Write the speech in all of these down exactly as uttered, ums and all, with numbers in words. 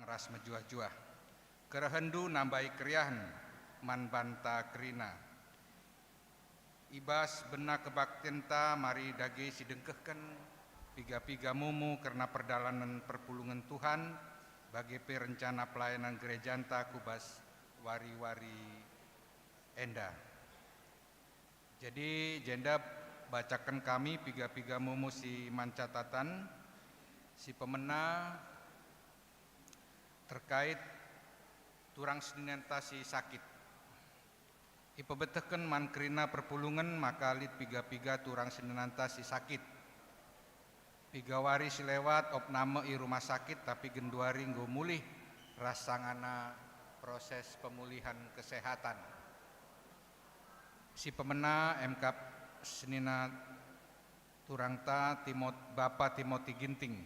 ras mejuah-juah. Kerehenndu nambai keriahen man banta kerina. I bas bena kebaktenta mari dage sidengkehken piga-piga mumu kerna perdalanen perpulungen Tuhan, bage pe rencana pelayanan gerejanta ku bas wari-wari enda. Jadi, jenda bacaken kami piga-piga mumu si man catatan, si pemena terkait turang seninanta si sakit. Ipebetehken man kerina perpulungen maka lit piga-piga turang seninanta si sakit. Piga wari si lewat, opname i rumah sakit, tapi genduari enggo mulih ras sangana proses pemulihan kesehatan. Si pemena emkap senina turangta Timot-, Bapa Timoti Ginting.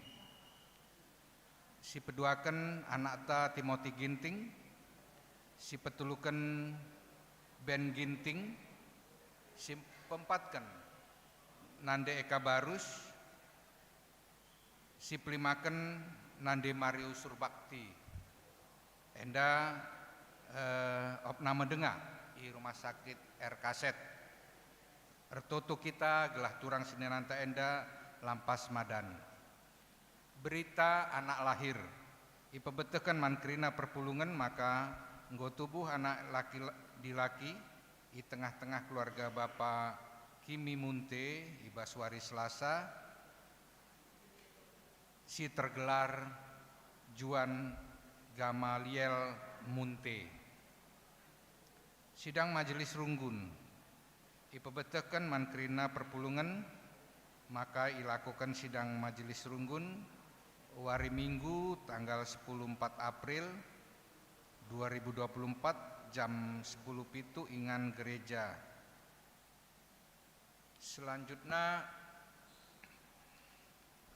Si peduaken anakta Timoti Ginting, si petuluken Ben Ginting, si peempatken Nande Eka Barus, si pelimaken Nande Mario Surbakti. Enda, eh, opname denga i rumah sakit R K Set. Ertoto kita gelah turang seninanta enda lampas madan. Berita anak lahir. Ipebetehken man kerina perpulungen maka enggo tubuh anak laki-, dilaki i tengah-tengah keluarga Bapa Kimi Munte i bas wari Selasa si tergelar Juan Gamaliel Munte. Sidang Majelis Runggun. Ipebetehken man kerina perpulungen maka ilakoken sidang Majelis Runggun wari Minggu tanggal sepuluh empat April dua ribu dua puluh empat jam sepuluh pitu ingan gereja. Selanjutna,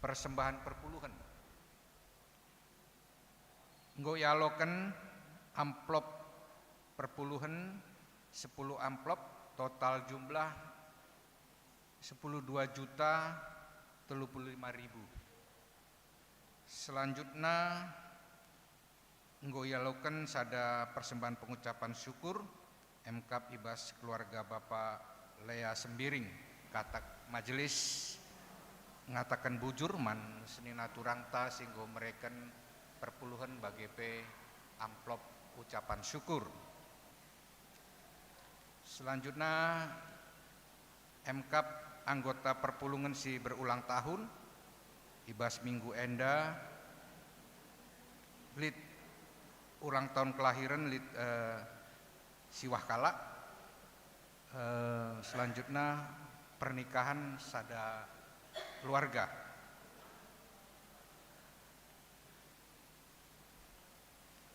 persembahan perpuluhen. Enggo ialoken amplop perpuluhen sepuluh amplop, total jumlah sepuluh dua juta telu puluh lima ribu. Selanjutna, enggo ialoken sada persembahan pengucapan syukur, emkap i bas keluarga Bapa Lea Sembiring. Katak majelis ngataken bujur man senina turangta si enggo mereken perpuluhen bage pe amplop ucapan syukur. Selanjutna, emkap anggota perpulungen si berulang tahun, i bas minggu enda lit ulang tahun kelahiren lit, eh, siwah kalak. Eh, selanjutna, pernikahan sada keluarga.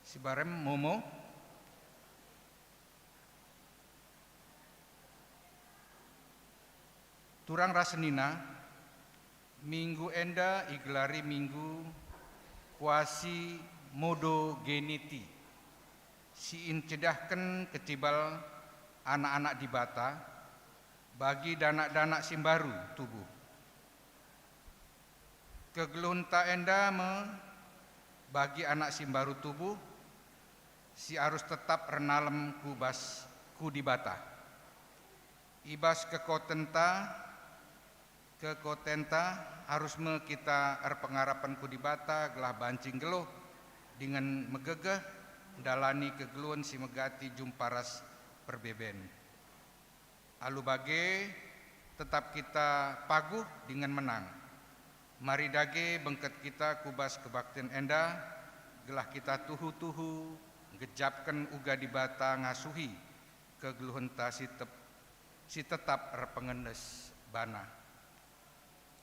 Si barem, Momo. Turang ras senina, minggu enda igelari Minggu Quasimodogeniti, si encidahken kecibal anak-anak Dibata bagi danak-danak si mbaru tubuh. Kegeluhenta enda me bagi anak si mbaru tubuh, si arus tetap ernalem ku bas, ku Dibata. I bas kekuatenta, kekuatenta arus me kita erpengarapen ku Dibata gelah banci nggeluh dingen megegeh ndalani kegeluhen si megati jumpa ras perbeben. Alu bage, tetap kita paguh dingen menang. Mari dage bengket kita ku bas kebaktin enda, gelah kita tuhu-tuhu nggejapken uga Dibata ngasuhi kegeluhenta si tep-, si tetap erpengendes baNa.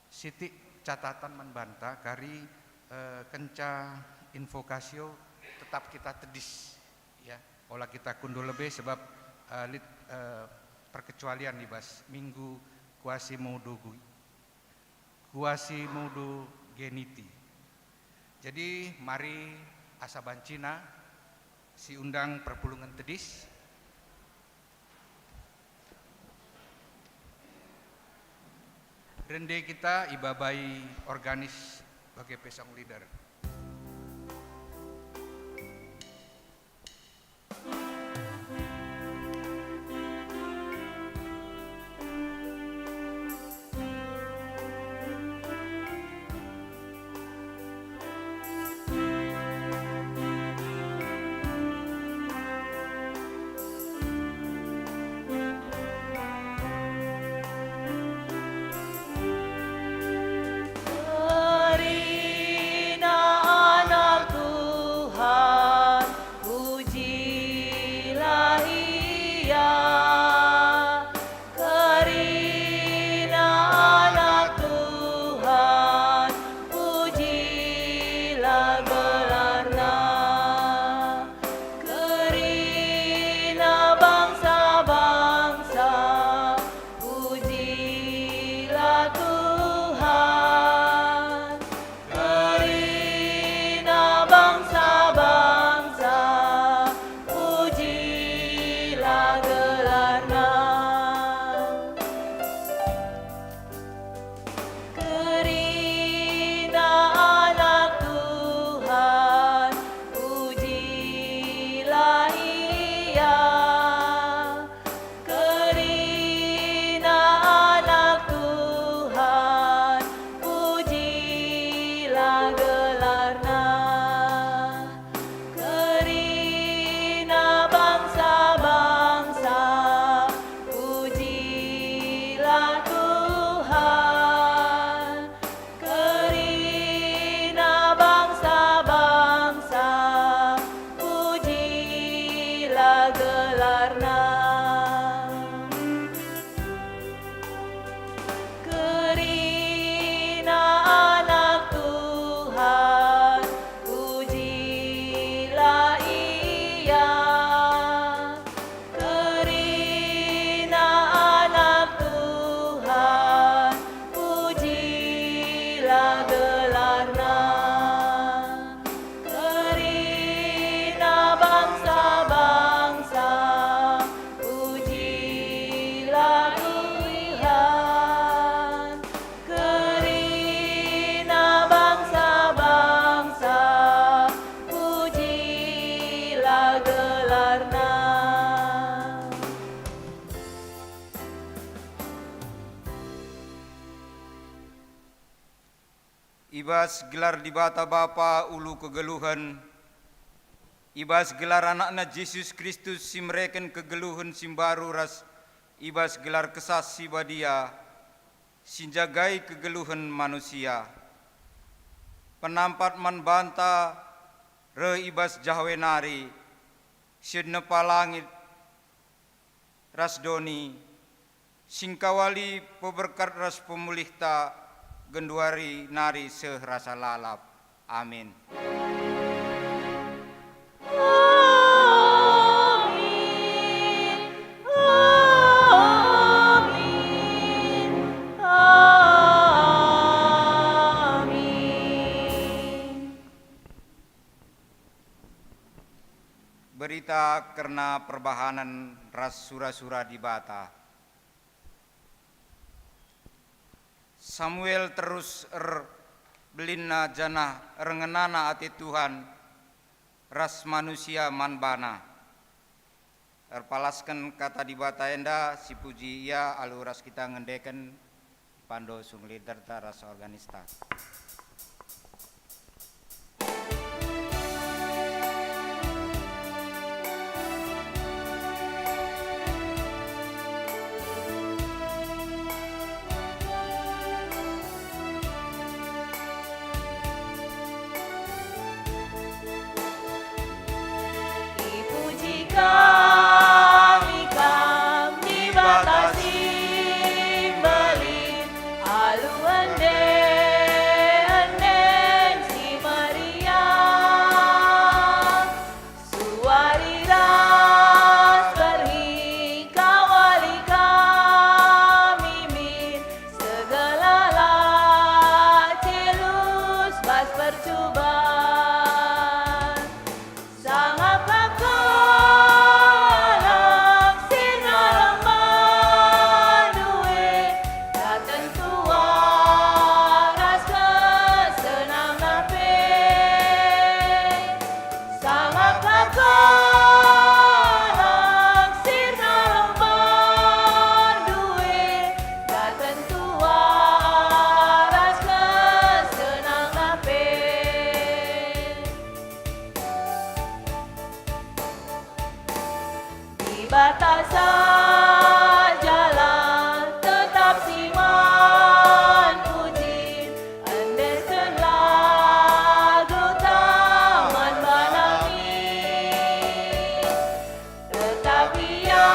Sitik catatan man banta kari, eh, kenca invokasio tetap kita tedis, ya. Ola kita kundul lebe sebab, eh, lit, eh, perkecualian i bas Minggu Quasimodogu-, Quasimodogeniti. Jadi, mari asa bancina si undang perpulungen tedis. Rende kita ibabai organis bage pe song leader. Ia kerina Anak Tuhan, pujilah gelarNa. Kerina bangsa-bangsa, pujilah Tuhan. Kerina bangsa-bangsa, pujilah gelarNa. Kerina Anak Tuhan, pujilah Ia. Kerina Anak Tuhan, pujilah gelarNa. Kerina bangsa-bangsa, pujilah Tuhan. Kerina bangsa-bangsa, pujilah gelarNa. I bas gelar Dibata Bapa ulu kegeluhen, i bas gelar AnakNa Jesus Kristus si mereken kegeluhen si mbaru ras i bas gelar Kesah Si Badia, si njagai kegeluhen manusia. Penampat man banta reh i bas Jahwe nari, si nepa langit ras doni, si ngkawali peberkat ras pemulihta genduari nari seh rasa lalap. Amin. Amin. Amin. Amin. Berita kerna perbahanen ras sura-sura Dibata. Samuel terus erbelinna janah erngenana ate Tuhan ras manusia man bana. Erpalasken kata Dibata enda, sipuji Ia alu ras kita ngendeken, ipando sung leaderta ras organista. Ipuji kami Kam, Dibata si mbelin, alu ende-enden si meriah. Suari ras berhi kawali kami min, segelala celus bas percuban. Sangaplah kalak si nalem bandu e, daten tuah ras kesenangna pe. Sangaplah kalak si nalem bandu e, daten tuah ras kesenangna pe. Dibata sajalah tetap si man puji, endesken lagu taman banami. Tetap Ia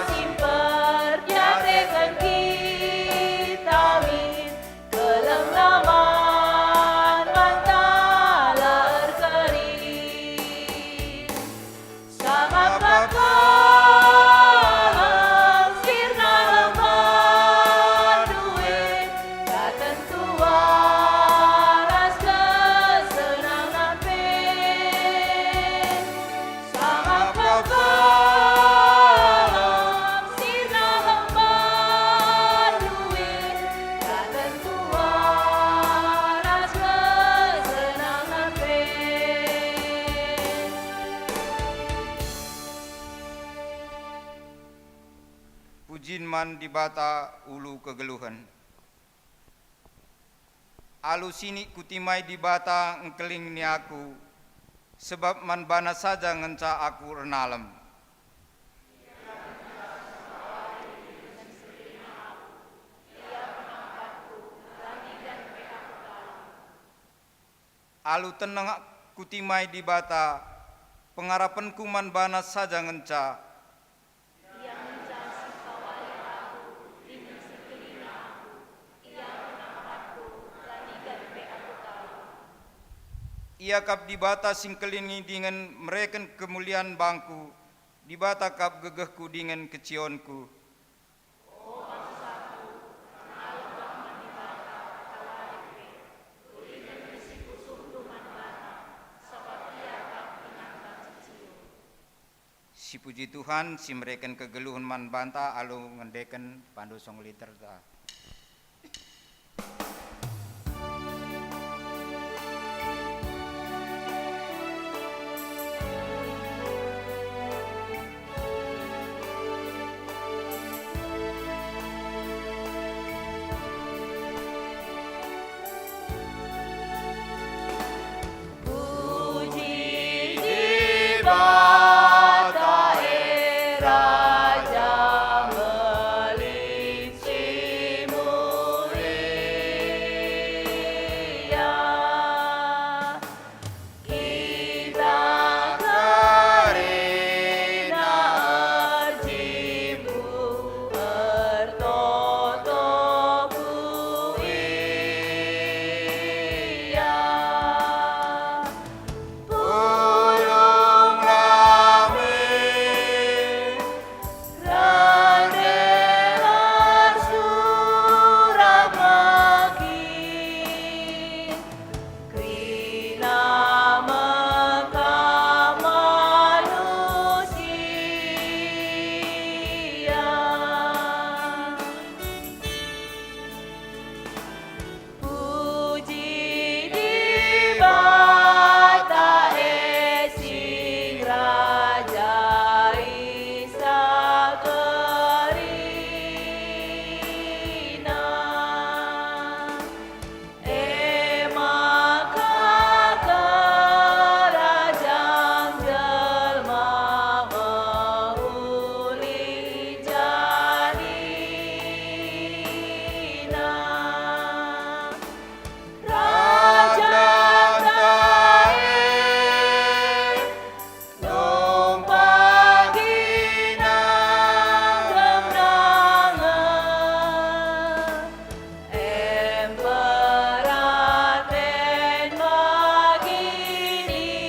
si mperdiateken kita min, kelengna man banta la erkeri. Sangaplah kalak Pujin man Dibata ulu kegeluhen. Alu sinik kutimai Dibata engkelingni aku, sebab man baNa saja ngenca aku ernalem. Alu teneh kutimai Dibata, pengarapenku man baNa saja ngenca. Ia ngenca si ngkawali aku, dingen si ngkelinga aku. Ia penampatku, la nigan pe aku talang. Ia kap Dibata si ngkelingi dingen mereken kemulian bangku, Dibata kap gegehku dingen kecionku. O bangsaku, ernalem lah man Dibata, tawari pe. Ulihken isi pusuhndu man baNa, sabap Ia kap inganNa si cio. Sipuji Tuhan, si mereken kegeluhen man banta alu ngendeken pandu song literta. Puji Dibata, e Raja Mbelin si Mulia. Kita kerina erjimpuh ertoto ku Ia. Pulung lami, rende ersurak megi, kerina mekam manusia. Puji Dibata, e si ngerajai sa kerina. E maka kerajang jelma mehuli jadina. Kerajanta e numpagi nanggem-nanggem, em peraten bagi diri.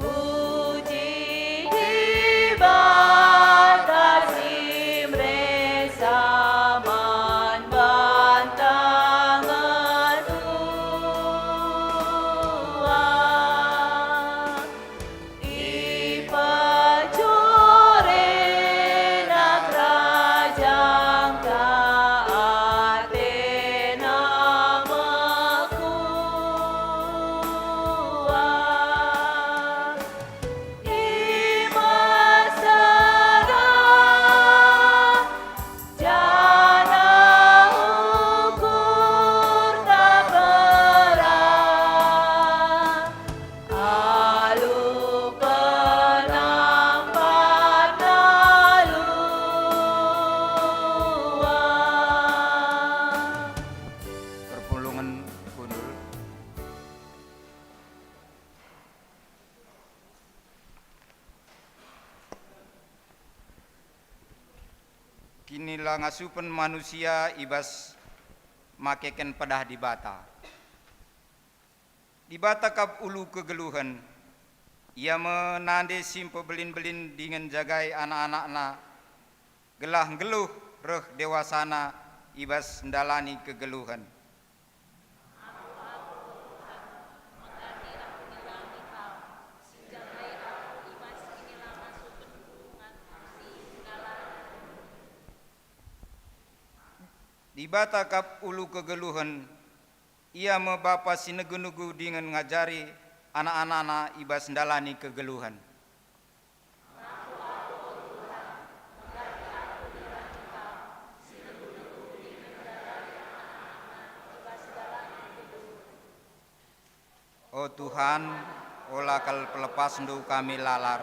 Puji Dibata si meresa man banta ngetua. Ipejurena kerajangta, atena mekuah. Imesera janah ukur tak berah, alu penampatna luah. Perpulungen kundul. Kinilangasupen manusia i bas makeken pedah Dibata. Dibata kap ulu kegeluhen. Ia me nande si mpebelin-belin dingen njagai anak-anakna, gelah nggeluh reh dewasana i bas ndalani kegeluhen. Aku, aku, o Tuhan, mekanilah ku ngilangi kam, si njagai aku i bas kinilangasupenku ngan si nggalaki. Dibata kap ulu kegeluhen, Ia me Bapa si negu-negu dingen ngajari, anak-anakna i bas ndalani kegeluhen. O Tuhan, ola kal pelepasNdu kami lalar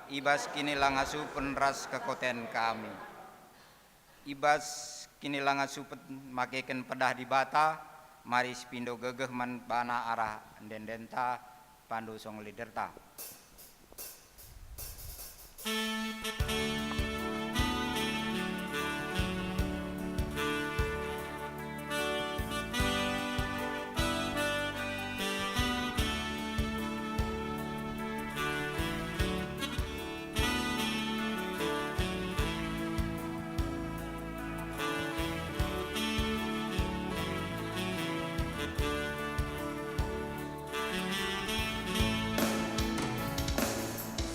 i bas kinilangasupen ras kekoten kami. I bas kinilangasupen makeken pedah Dibata, mari sipindo gegeh man baNa arah ende-endenta, pando song leaderta.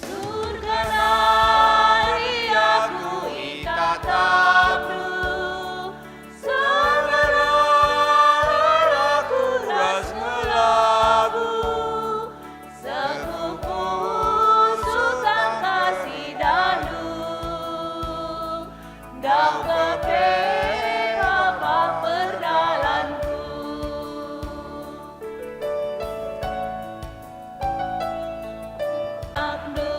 Surga nari aku itatapndu, sangana aku ras ngelabu, sekupu sutang kasidahndu. Ndauhken pe kapa perdalanku. Akndu.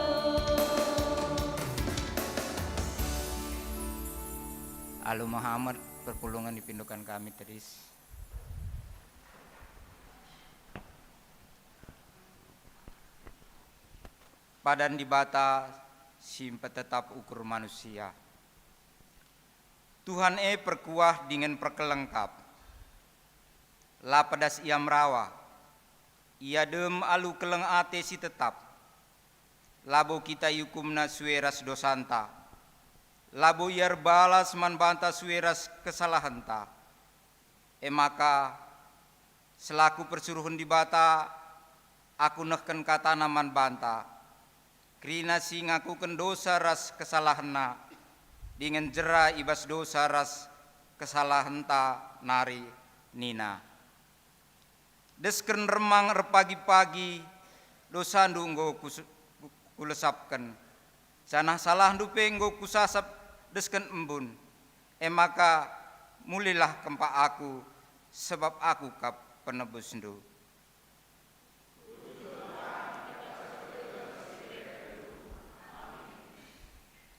Alu Muhammad, perpulungen ipindoken kami tedis. Padan Dibata si mpetetap ukur manusia. Tuhan e perkuah dingen perkeleng kap. La pedas Ia merawa. Ia dem alu keleng ate si tetap. Labo kita iukumNa sue ras dosanta. Labo Ia erbalas man banta sue ras kesalahenta. E maka, selaku persuruhen Dibata, aku nehken kataNa man banta. Kerina si ngakuken dosa ras kesalahenna, dingen jera i bas dosa ras kesalahenta nari, nina, "Desken remang erpagi-pagi, dosandu enggo kus-, kulesapken, janah salahndu pe enggo kusasap desken embun. E maka, mulilah kempak aku, sabap aku kap penebusndu."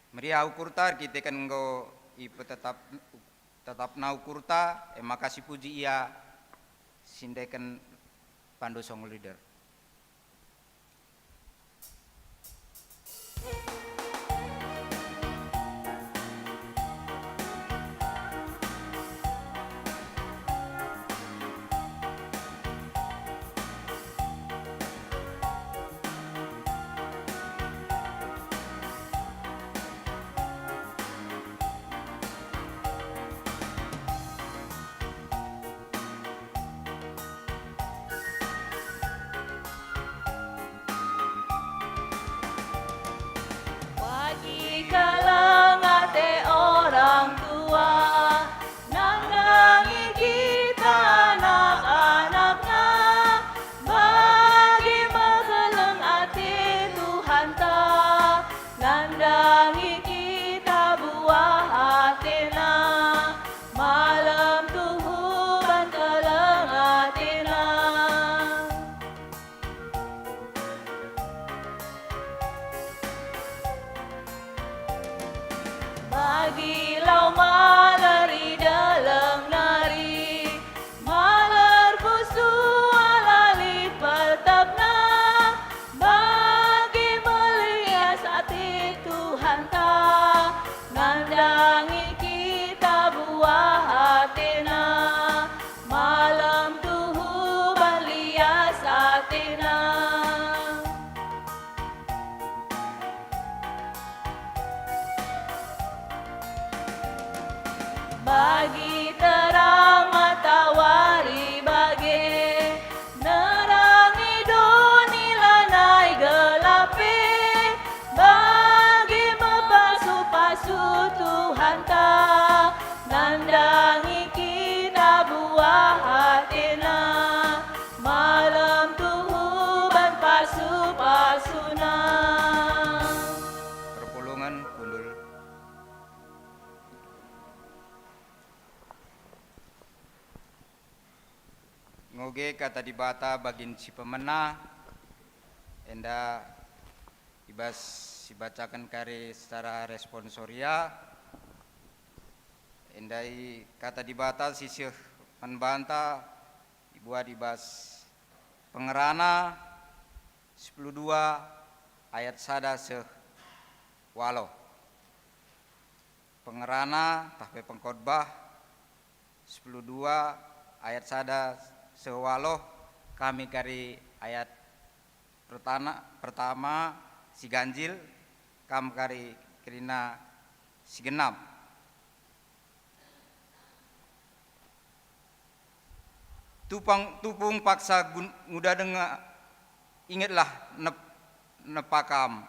Meriah ukurta erkiteken enggo ipetetap, tetapna ukurta, e maka sipuji Ia si ndeken pando song leader. Ngoge kata Dibata bagin si pemena, enda i bas sibacaken kari secara responsoria, enda i kata Dibata si seh man banta ibuat i bas Pengerana sepuluh dua ayat sada seh waluh. Pengerana tah pe Pengkhotbah sepuluh dua ayat sada seh waluh, kami kari ayat pertana-, pertama si ganjil, kam kari kerina si genap. Tupang, tupung paksa gun-, nguda denga, ingetlah nep-, nepa kam.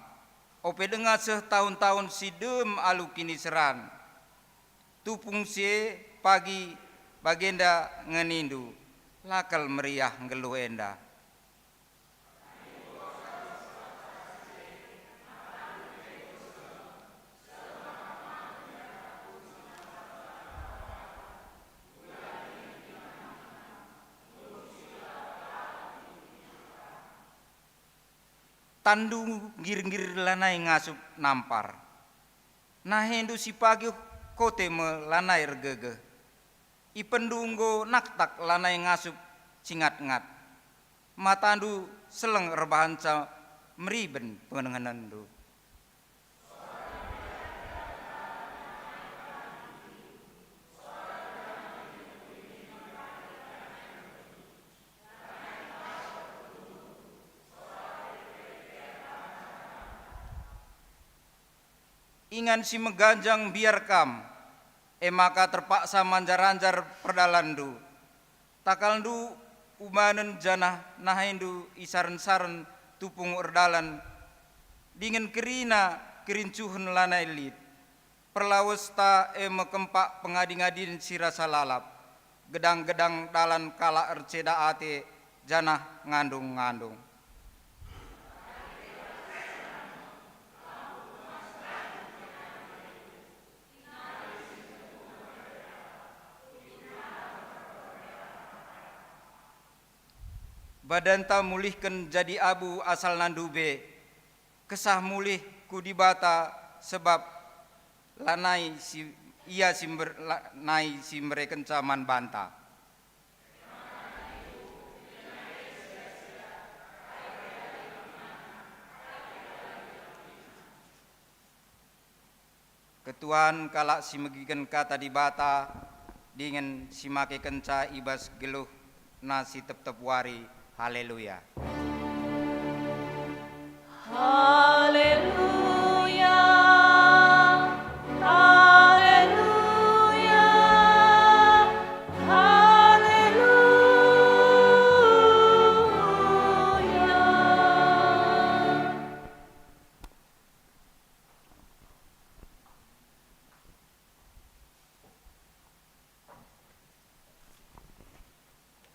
Ope denga seh tahun-tahun si dem alu kiniseran, tupung si e pagi bagenda nge nindu, "La kal meriah nggeluh enda." Tanndu nggir-nggir lanai ngasup nampar. Nahendu si pagi kote me lanai ergegeh. Ipenndu enggo naktak lanai ngasup cingat-ngat. Matandu seleng erbahanca meriben pengenehenndu. Ingan si meganjang mbiar kam, e maka terpaksa manjar-anjar perdalanndu. Takalndu ubanen janah nahendu isaren-saren tupung erdalan, dingen kerina kerincuhen lanai lit. Perlawesta e me kempak pengadi-ngadin si rasa lalap, gedang-gedang dalan kalak erceda ate janah ngandung-ngandung. Badanta mulihken jadi abu asalna ndube, kesah mulih ku Dibata, sebab lanai si, Ia si mber-, lanai si mberekenca man banta. Ketuan kalak si megiken kata Dibata dingen si makekenca i bas geluhna si tep-tep wari. Haleluya! Haleluya, haleluya, haleluya.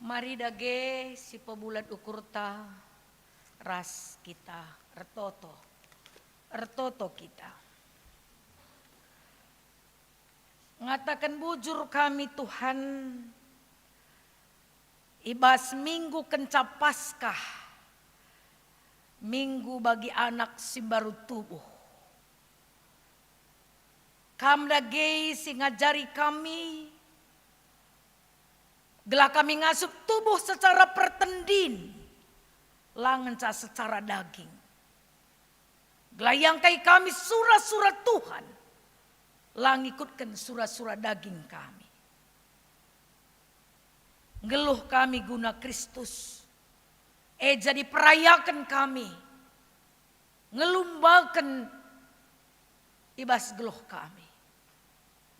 Mari dage sipebulat ukurta ras kita ertoto. Ertoto kita. Ngataken bujur kami, Tuhan, i bas minggu kenca Paskah, minggu bagi anak si mbaru tubuh. Kam dage si ngajari kami, gelah kami ngasup tubuh secara pertendin, la ngenca secara daging. Gelah iangkai kami sura-sura Tuhan, la ngikutken sura-sura daging kami. Nggeluh kami guna Kristus, e jadi perayaken kami, ngelumbaken i bas geluh kami.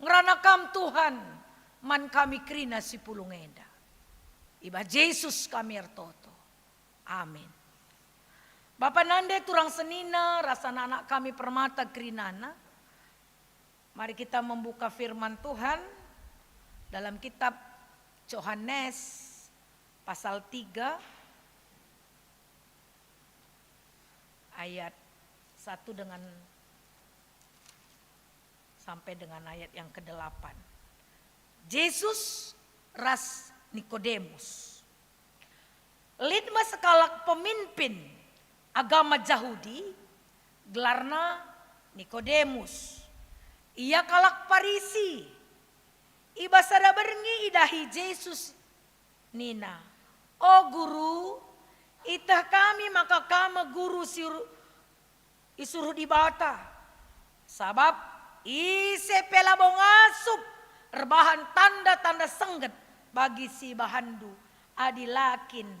Ngerana Kam, Tuhan, man kami kerina si pulung enda. I bas Jesus kami ertoto. Amin. Bapa nande turang senina, ras anak-anak kami permata kerinana, mari kita membuka firman Tuhan dalam kitab Johanes pasal tiga ayat satu dengan sampai dengan ayat yang kedelapan. Jesus ras Nikodemus. Lit me sekalak pemimpin agama Jahudi, gelarna Nikodemus. Ia kalak Parisi. I bas sada berngi idahi Jesus nina, "O Guru, iteh kami maka Kam me Guru si ru-, isuruh Dibata. Sabap ise pe labo ngasup erbahan tanda-tanda sengget bagi si ibahanndu, adi la kin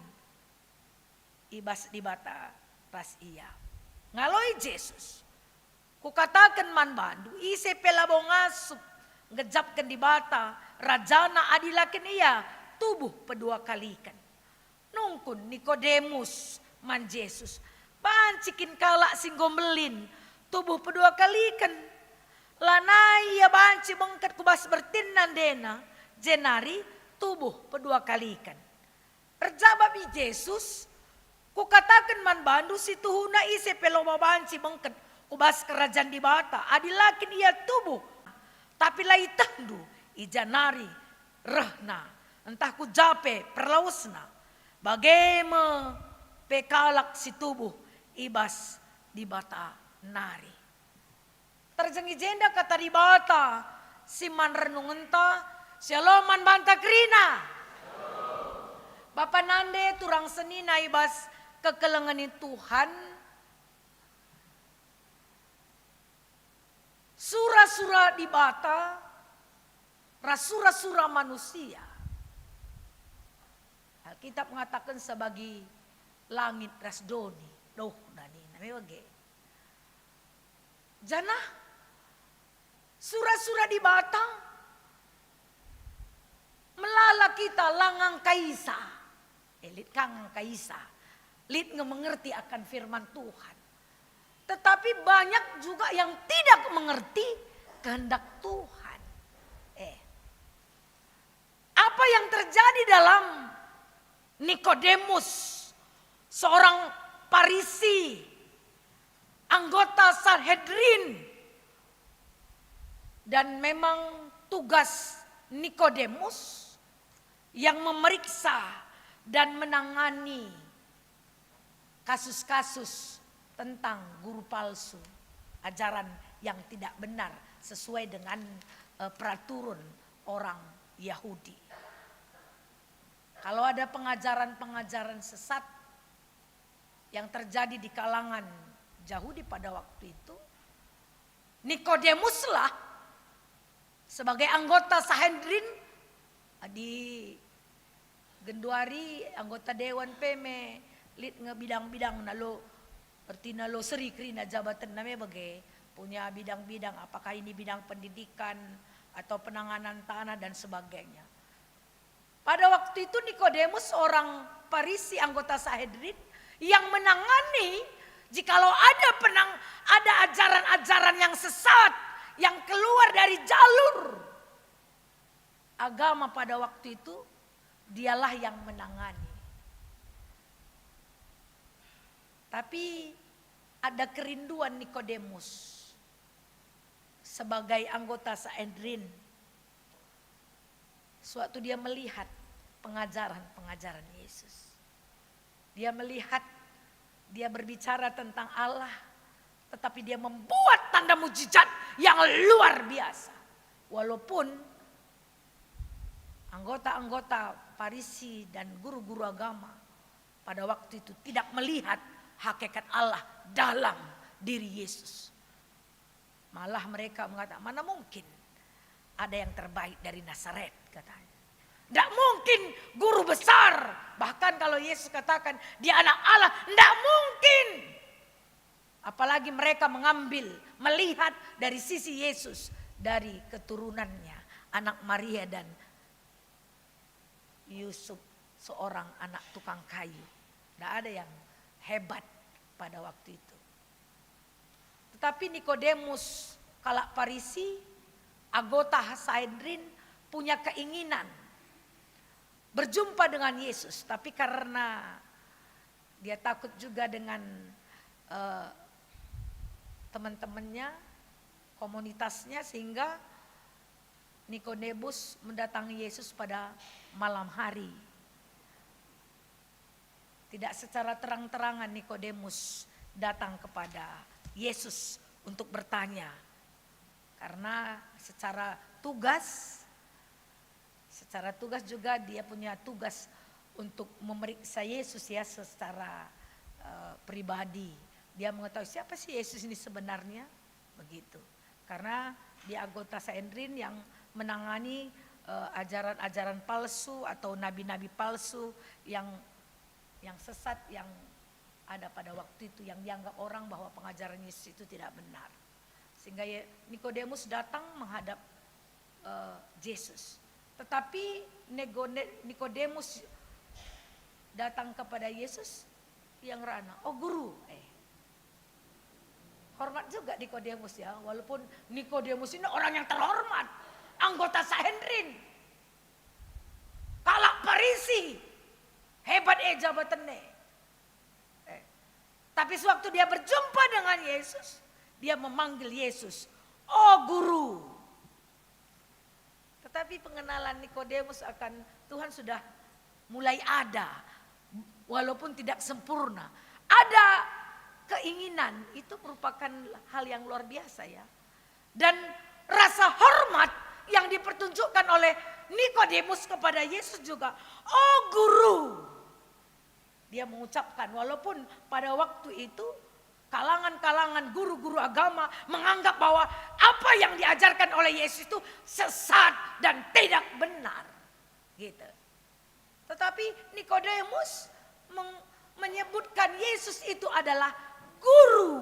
i bas Dibata ras Ia." Ngaloi Jesus, "Kukataken man bandu, ise pe labo ngasup nggejapken Dibata Rajana adi la kin ia tubuh pedua kaliken." Nungkun Nikodemus man Jesus, "Banci kin kalak si enggo mbelin tubuh pedua kaliken? Lanai ia banci bengket ku bas bertinna ndena, jenari tubuh pedua kaliken." Erjabap Jesus, "Kukataken man bandu si tuhuna, ise pe labo banci bengket ku bas Kerajan Dibata adi la kin ia tubuh. Tapi la itehndu i ja nari rehna, ntah ku ja pe perlawesna. Bage me pe kalak si tubuh i bas Dibata nari." Terjeng i jenda kata Dibata si man renungenta, Shalom man banta kerina. Bapa nande turang senina i bas kekelengen Tuhan, sura-sura Dibata ras sura-sura manusia. Alkitab ngataken sebagai langit ras doni, dohna nina me bage. Janah sura-sura Dibata melala kita la ngangkaisa. Eh, lit ka ngangkaisa, lit nge mengerti akan firman Tuhan. Tetapi banyak juga yang tidak mengerti kehendak Tuhan. Eh, apa yang terjadi dalam Nikodemus, seorang Parisi, anggota Sanhedrin, dan memang tugas Nikodemus yang memeriksa dan menangani kasus-kasus tentang guru palsu, ajaran yang tidak benar sesuai dengan, eh, peraturan orang Yahudi. Kalau ada pengajaran-pengajaran sesat yang terjadi di kalangan Jahudi pada waktu itu, Nikodemuslah sebagai anggota Sanhedrin, adi genduari anggota dewan pe me lit nge bidang-bidangna lo, ertina lo seri kerina jabatenna me bage, punya bidang-bidang, apakah ini bidang pendidikan atau penanganan tanah dan sebagainya. Pada waktu itu Nikodemus, seorang Parisi anggota Sanhedrin, yang menangani jikalau ada penang-, ada ajaran-ajaran yang sesat, yang keluar dari jalur agama pada waktu itu, dialah yang menangani. Tapi ada kerinduan Nikodemus sebagai anggota Sanhedrin. Sewaktu dia melihat pengajaran-pengajaran Yesus, dia melihat, dia berbicara tentang Allah, tetapi dia membuat tanda mujizat yang luar biasa. Walaupun anggota-anggota Parisi dan guru-guru agama pada waktu itu tidak melihat hakikat Allah dalam diri Yesus. Malah mereka mengatakan, "Mana mungkin ada yang terbaik dari Nazaret?" katanya. "Ndak mungkin guru besar." Bahkan kalau Yesus katakan, "Dia anak Allah," ndak mungkin. Apalagi mereka mengambil, melihat dari sisi Yesus, dari keturunannya, anak Maria dan Yusuf, seorang anak tukang kayu. Tidak ada yang hebat pada waktu itu. Tetapi Nikodemus, kalak Parisi, anggota Sanhedrin, punya keinginan berjumpa dengan Yesus, tapi karena dia takut juga dengan, eh, teman-temannya, komunitasnya, sehingga Nikodemus mendatangi Yesus pada malam hari. Tidak secara terang-terangan Nikodemus datang kepada Yesus untuk bertanya, karena secara tugas, secara tugas juga dia punya tugas untuk memeriksa Yesus, ya, secara, eh, pribadi. Dia mengetahui siapa sih Yesus ini sebenarnya, begitu. Karena dia anggota Sanhedrin yang menangani, eh, ajaran-ajaran palsu atau nabi-nabi palsu yang, yang sesat yang ada pada waktu itu, yang dianggap orang bahwa pengajaran Yesus itu tidak benar. Sehingga Ye-, Nikodemus datang menghadap, eh, Yesus. Tetapi Negone-, Nikodemus datang kepada Yesus, ia ngerana, "Oh, Guru." Eh. Hormat juga Nikodemus, ya, walaupun Nikodemus ini orang yang terhormat, anggota Sanhedrin, kalak Parisi, hebat e jabatannya. Eh, tapi sewaktu dia berjumpa dengan Yesus, dia memanggil Yesus, "Oh, Guru." Tetapi pengenalan Nikodemus akan Tuhan sudah mulai ada, walaupun tidak sempurna. Ada keinginan, itu merupakan hal yang luar biasa, ya. Dan rasa hormat yang dipertunjukkan oleh Nikodemus kepada Yesus juga, "Oh, Guru." Dia mengucapkan, walaupun pada waktu itu kalangan-kalangan guru-guru agama menganggap bahwa apa yang diajarkan oleh Yesus itu sesat dan tidak benar. Gitu. Tetapi Nikodemus meng-, menyebutkan Yesus itu adalah guru,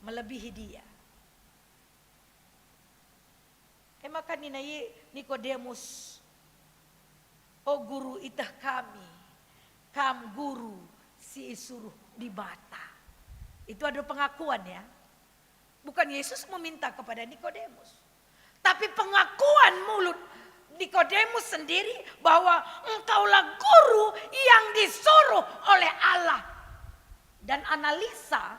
melebihi dia. E maka nina Ye-, Nikodemus, "O Guru, iteh kami, Kam Guru si isuruh Dibata." Itu ada pengakuan, ya. Bukan Yesus meminta kepada Nikodemus. Tapi pengakuan mulut Nikodemus sendiri bahwa engkaulah guru yang disuruh oleh Allah. Dan analisa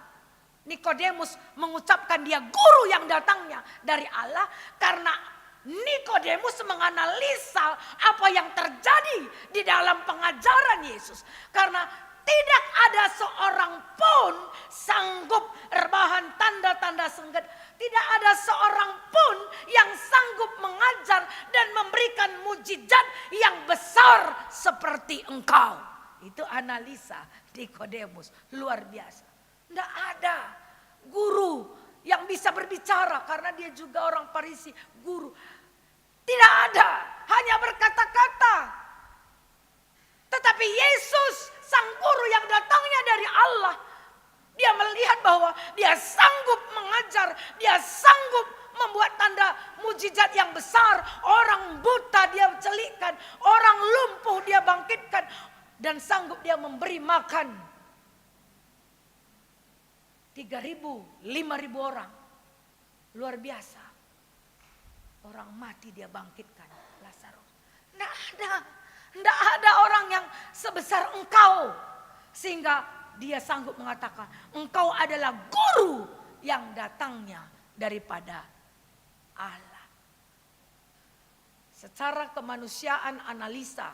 Nikodemus mengucapkan dia guru yang datangnya dari Allah karena Nikodemus menganalisa apa yang terjadi di dalam pengajaran Yesus. Karena tidak ada seorang pun sanggup erbahan tanda-tanda sengget. Tidak ada seorang pun yang sanggup mengajar dan memberikan mujizat yang besar seperti engkau. Itu analisa Nikodemus, luar biasa. Ndak ada guru yang bisa berbicara karena dia juga orang Parisi, guru. Tidak ada, hanya berkata-kata. Tetapi Yesus, Sang Guru yang datangnya dari Allah, dia melihat bahwa dia sanggup mengajar, dia sanggup membuat tanda mujizat yang besar, orang buta dia celikkan, orang lumpuh dia bangkitkan, dan sanggup dia memberi makan tiga ribu, lima ribu orang. Luar biasa. Orang mati dia bangkitkan, Lazarus. Ndak ada, ndak ada orang yang sebesar engkau. Sehingga dia sanggup mengatakan, "Engkau adalah guru yang datangnya daripada Allah." Secara kemanusiaan analisa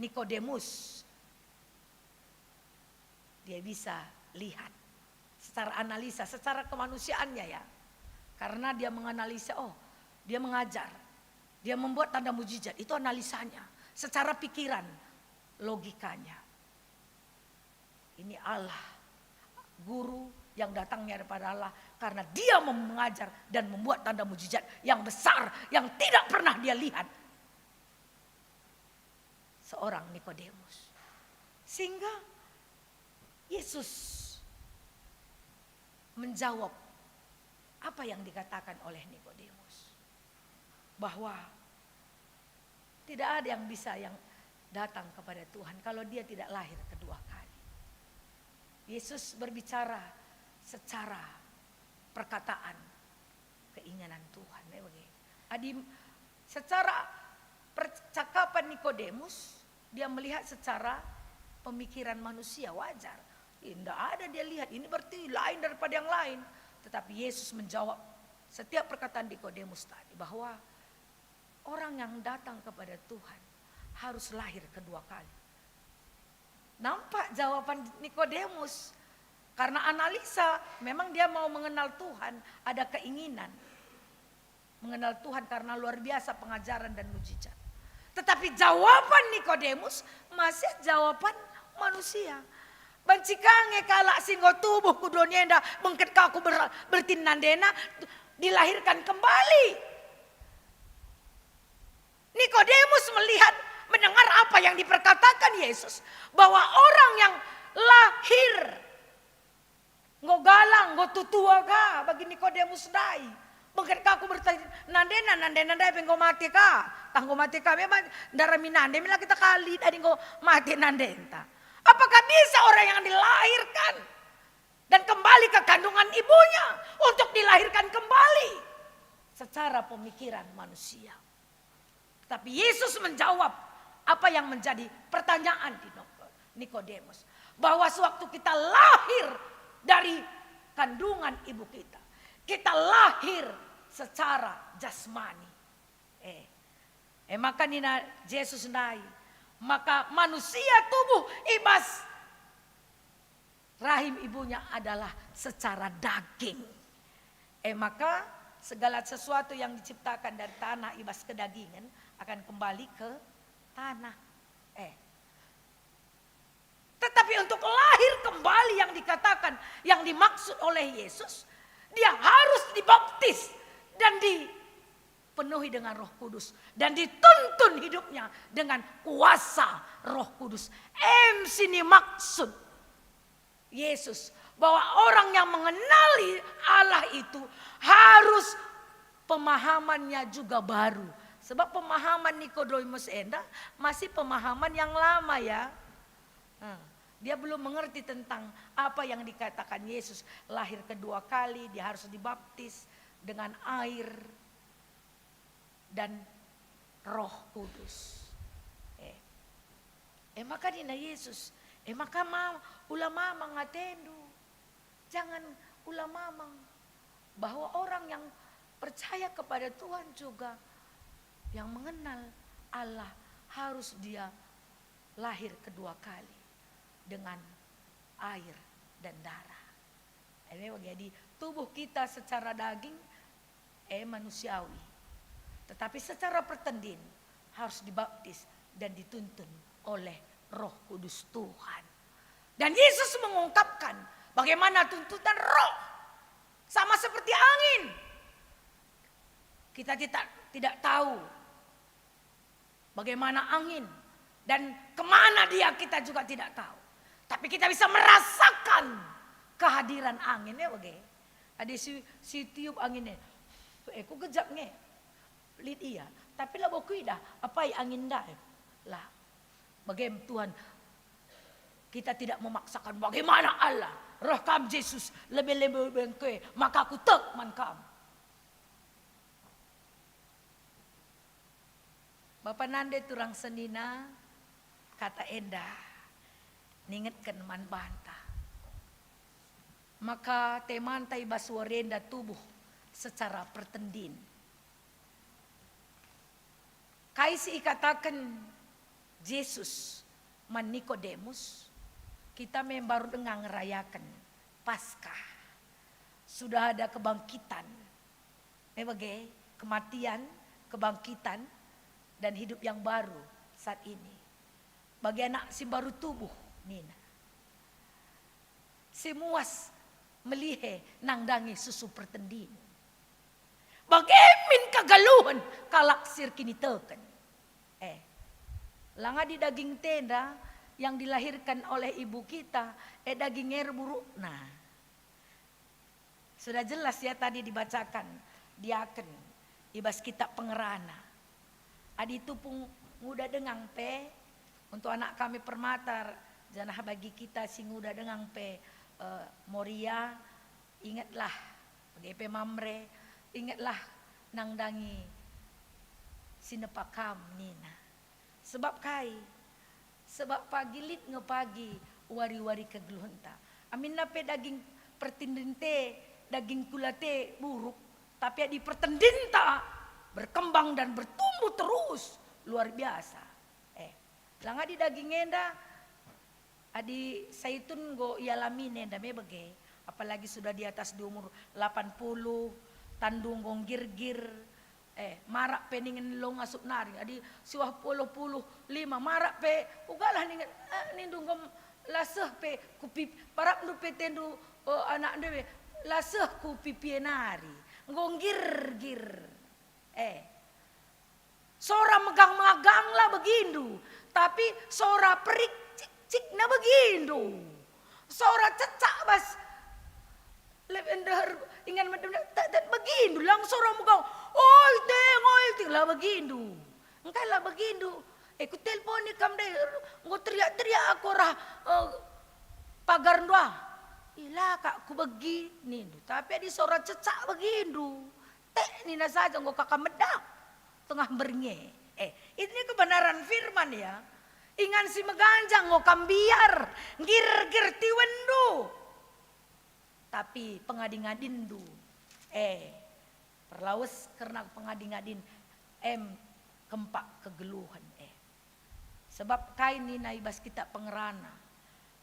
Nikodemus, dia bisa lihat secara analisa, secara kemanusiaannya, ya. Karena dia menganalisa, oh, dia mengajar, dia membuat tanda mujizat, itu analisanya. Secara pikiran, logikanya. Ini Allah, guru yang datangnya daripada Allah, karena dia mem-, mengajar dan membuat tanda mujizat yang besar, yang tidak pernah dia lihat. Seorang Nikodemus. Sehingga Yesus menjawab apa yang dikatakan oleh Nikodemus, bahwa tidak ada yang bisa yang datang kepada Tuhan kalau dia tidak lahir kedua kali. Yesus berbicara secara perkataan, keinginan Tuhan, ya, bagi. Adi secara percakapan Nikodemus, dia melihat secara pemikiran manusia, wajar. Tidak ada dia lihat, ini berarti lain daripada yang lain. Tetapi Yesus menjawab setiap perkataan Nikodemus tadi, bahwa orang yang datang kepada Tuhan harus lahir kedua kali. Nampak jawaban Nikodemus. Karena analisa, memang dia mau mengenal Tuhan, ada keinginan mengenal Tuhan karena luar biasa pengajaran dan mujizat. Tetapi jawaban Nikodemus masih jawaban manusia. Banci ka nge kalak si enggo tubuh ku doni enda, bengket ka ku ber-, bertin nandena, dilahirkan kembali. Nikodemus melihat, mendengar apa yang diperkatakan Yesus, bahwa orang yang lahir enggo galang, enggo tutua ka bagi Nikodemus ndai. Bengket ka ku bertin nandena, nandena ndai pe enggo mate ka. Tah enggo mate ka, memang ndarami nande me la kita kali, dadi enggo mate nandenta. Apakah bisa orang yang dilahirkan dan kembali ke kandungan ibunya untuk dilahirkan kembali secara pemikiran manusia? Tapi Yesus menjawab apa yang menjadi pertanyaan di Nikodemus, bahwa sewaktu kita lahir dari kandungan ibu kita, kita lahir secara jasmani. Eh, eh maka nina Jesus ndai, maka manusia tubuh i bas rahim ibunya adalah secara daging. Eh, maka segala sesuatu yang diciptakan dari tanah i bas kedagingen akan kembali ke tanah. Eh. Tetapi untuk lahir kembali yang dikatakan, yang dimaksud oleh Yesus, dia harus dibaptis dan dipenuhi dengan Roh Kudus dan dituntun hidupnya dengan kuasa Roh Kudus. Em si nimaksud Yesus, bahwa orang yang mengenali Allah itu harus pemahamannya juga baru. Sebab pemahaman Nikodemus enda masih pemahaman yang lama, ya. Nah, dia belum mengerti tentang apa yang dikatakan Yesus, lahir kedua kali, dia harus dibaptis dengan air dan Roh Kudus. Eh. Eh, maka nina Yesus, eh, maka ma-, ula mamang atendu. Jangan ula mamang, bahwa orang yang percaya kepada Tuhan juga, yang mengenal Allah, harus dia lahir kedua kali dengan air dan darah. Jadi, tubuh kita secara daging, eh, manusiawi. Tetapi secara pertendin harus dibaptis dan dituntun oleh Roh Kudus Tuhan. Dan Yesus mengungkapkan bagaimana tuntutan Roh. Sama seperti angin. Kita tidak, tidak tahu bagaimana angin dan kemana dia, kita juga tidak tahu. Tapi kita bisa merasakan kehadiran angin, ya bage. Ada si, si tiup angin e, eh, ku gejap nge. Lit ia, tapi labo kuidah apai angin ndai. Lah, bage Tuhan, kita tidak memaksakan bagaimana Allah. Roh kam Jesus, lebe-lebe bengke, maka aku tek man kam. Bapa nande turang senina, kata enda ningetken man banta. Maka temanta i bas wari enda tubuh secara pertendin. Kai si ikataken Jesus man Nikodemus, kita me mbaru denga ngerayaken Paskah. Sudah ada kebangkitan. Me bage, kematian, kebangkitan, dan hidup yang baru saat ini. Bagi anak si baru tubuh, nina. Si muas melihe nandangi susu pertendin. Bage min kegeluhen kalak si erkiniteken. Eh, langa di daging tenda yang dilahirkan oleh ibu kita, eh, daging e erburukna. Sudah jelas ya tadi dibacakan diaken i bas kitab Pengerana. Adi tupung nguda dengang pe, untuk anak kami permatar, janah bagi kita si nguda dengang pe, eh, Moria, ingetlah, bage pe Mamre, ingetlah nandangi si nepa kam, nina. Sebab kai? Sebab pagi lit nge pagi wari-wari kegeluhenta. Aminna pe daging pertendinte, daging kulate buruk, tapi adi pertendinta berkembang dan bertumbuh terus, luar biasa. Eh, langa di daging enda Adi Saitun enggo ialami enda me bage, apalagi sudah di atas di umur delapan puluh, tandu enggo nggirgir, eh, marak pe ningen long ngasup nari, adi siwah puluh puluh lima, marak pe, ugalah ningen, eh, nindu enggo la seh pe ku pip-, parapndu pe tendu, eh, anakndu e, la seh ku pipie nari, enggo nggirgir. Eh, Sora megang-megang la begindu, tapi sora perik cik-cikna begindu. Sora cecak bas lebe ndeher ingan medem, tak, tak begindu, lang sora megang, "Oi, ting, oi, ting," la begindu. Engkai la begindu? Eh, kutelponi kam deh, enggo teriak-teriak aku arah, eh, pagar ndua. Ih, la kak kubegi, nindu. Tapi adi sora cecak begindu, tek nina saja enggo kaka medak tengah mberngi. Eh, ini kebenaran firman ya. Ingan si meganjang enggo kam mbiar, nggirgir tiwenndu. Tapi pengadi-ngadinndu, eh, perlawes kerna pengadi-ngadin, em, kempak kegeluhen, eh. Sebab kai nina i bas Kitap Pengerana,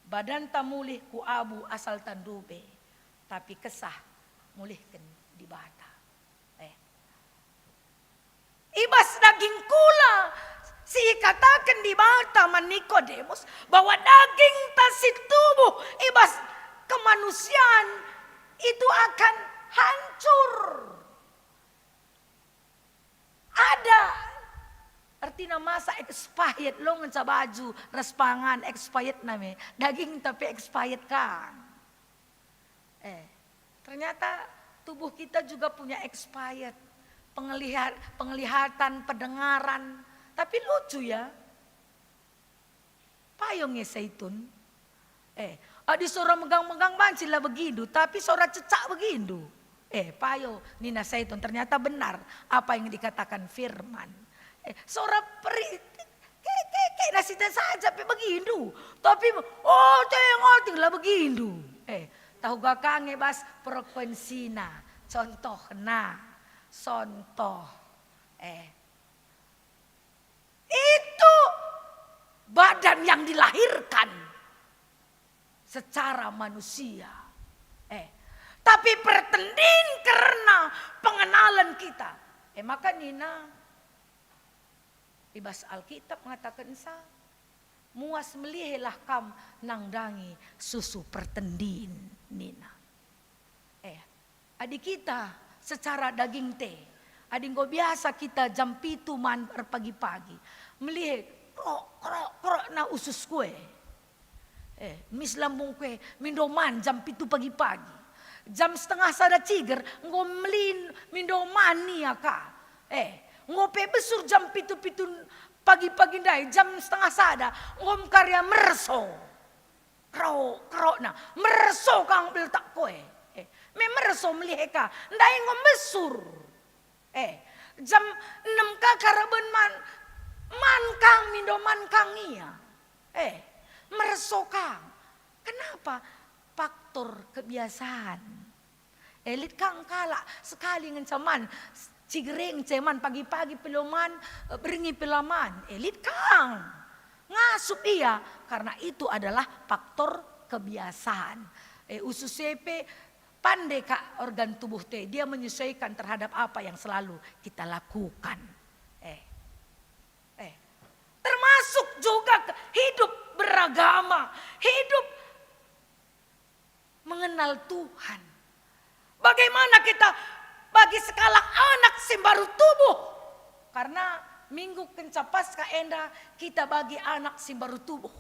"Badanta mulih ku abu asalta ndube, tapi Kesah mulihken Dibata." Eh. I bas daging kula si ikataken Dibata man Nikodemus bahwa dagingta si tubuh i bas kemanusiaan itu akan hancur. Ada, ertina masa expired, lo ngenca baju ras pangan expired name, dagingta pe expired kang. Eh, ternyata tubuh kita juga punya expired. Penglihat-, penglihatan, pendengaran. Tapi lucu ya. Payo nge Saitun. Eh, adi sora megang-megang banci la begindu, tapi sora cecak begindu. Eh, payo nina Saitun, ternyata benar apa yang dikatakan firman. Eh, sora peri-, ke, ke, ke, nasida saja pe begindu. Tapi, oh, ting, oh, ting, la begindu. Eh, tahu gaka nge bas frekuensina. Contohna, contoh. Eh, itu badan yang dilahirkan secara manusia. Eh, tapi pertendin kerna pengenalan kita. Eh, maka nina, i bas Alkitab mengatakensa, "Muas melihelah kam nandangi susu pertendin," nina. Eh, adi kita secara daging te, adi enggo biasa kita jam pitu man erpagi-pagi, melihe krok, krok, krok na usus kue. Eh, mis lambung kue, mindo man jam pitu pagi-pagi. Jam setengah sada ciger, enggo melin mindo man ia ka. Eh, enggo pe besur jam pitu-pitu pagi-pagi ndai, jam setengah sada, enggo mkarya merso. Krok, krokna, merso kang beltak koe. Eh, me merso melihe ka, ndai enggo mesur. Eh, jam enem ka karaben man, man kang mindo man kang ia. Eh, merso kang. Kenapa? Faktor kebiasaan. Eh, lit kang kalak sekali ngenca man, ciger e ngenca man, pagi-pagi pe lo man, eh, berngi pe la man. Eh, lit kang. Ngasup ia, karena itu adalah faktor kebiasaan. Eh, usus e pe pande kak organ tubuh te, dia menyesuaikan terhadap apa yang selalu kita lakukan. Eh, eh, termasuk juga ke-, hidup beragama, hidup mengenal Tuhan. Bagaimana kita bagi sekalak anak si mbaru tubuh? Karena minggu kenca Paskah enda kita bagi anak si mbaru tubuh.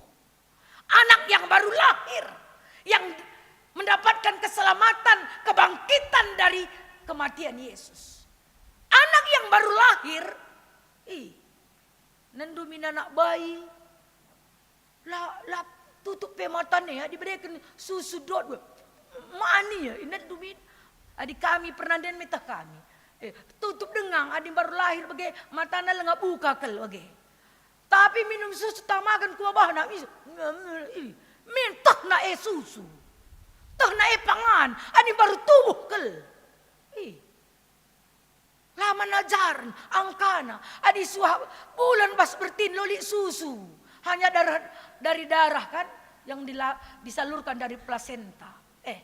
Anak yang baru lahir, yang mendapatkan keselamatan, kebangkitan dari kematian Yesus. Anak yang baru lahir, ih, nendu min anak bayi, La, la tutup pe matana, adi bereken susu dot, mani ia, inget dumin. Adi kami pernah nden meteh kami. Eh, tutup denga, adi baru lahir bage matana langa buka kal bage. Tapi minum susu tamaken ku babahna, mis-, ih, min tehna e susu. Tehna e pangan, adi baru tubuh kal. Ih. La man ajaren angkana, adi suah bulan bas bertin lolik susu, hanya darah, dari darah kan, yang dila-, disalurkan dari plasenta. Eh,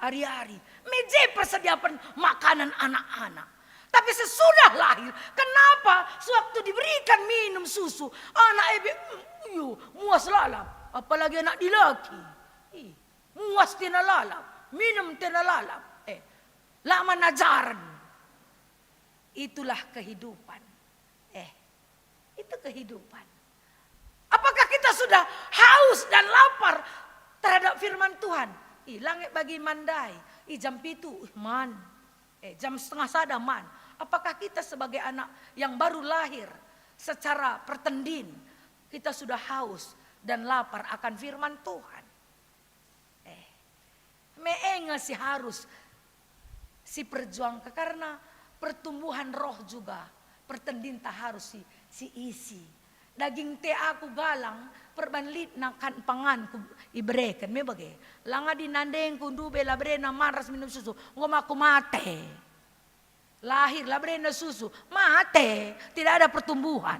ari-ari. Meje persediakan makanan anak-anak. Tapi sesudah lahir, kenapa sewaktu diberikan minum susu, anak ebe, mm, iyo, muas lalap. Apalagi anak dilaki. Ih, muas tena lalap, minum tena lalap. Eh, la man ajaren. Itulah kehidupan. Eh, itu kehidupan. Apakah kita sudah haus dan lapar terhadap firman Tuhan? Ih, la nge bagi man ndai, ih, jam pitu, ih, man. Eh, jam setengah sada man. Apakah kita sebagai anak yang baru lahir secara pertendin, kita sudah haus dan lapar akan firman Tuhan? Eh, me e nge si harus si perjuangka, karena pertumbuhan roh juga pertendinta harus si, si isi. Daging te aku galang, perban lit nakan panganku ibereken, me bage. Langa di nandengku ndube la berena man ras minum susu, enggo ma aku mate. Lahir la berena susu, mate, tidak ada pertumbuhan.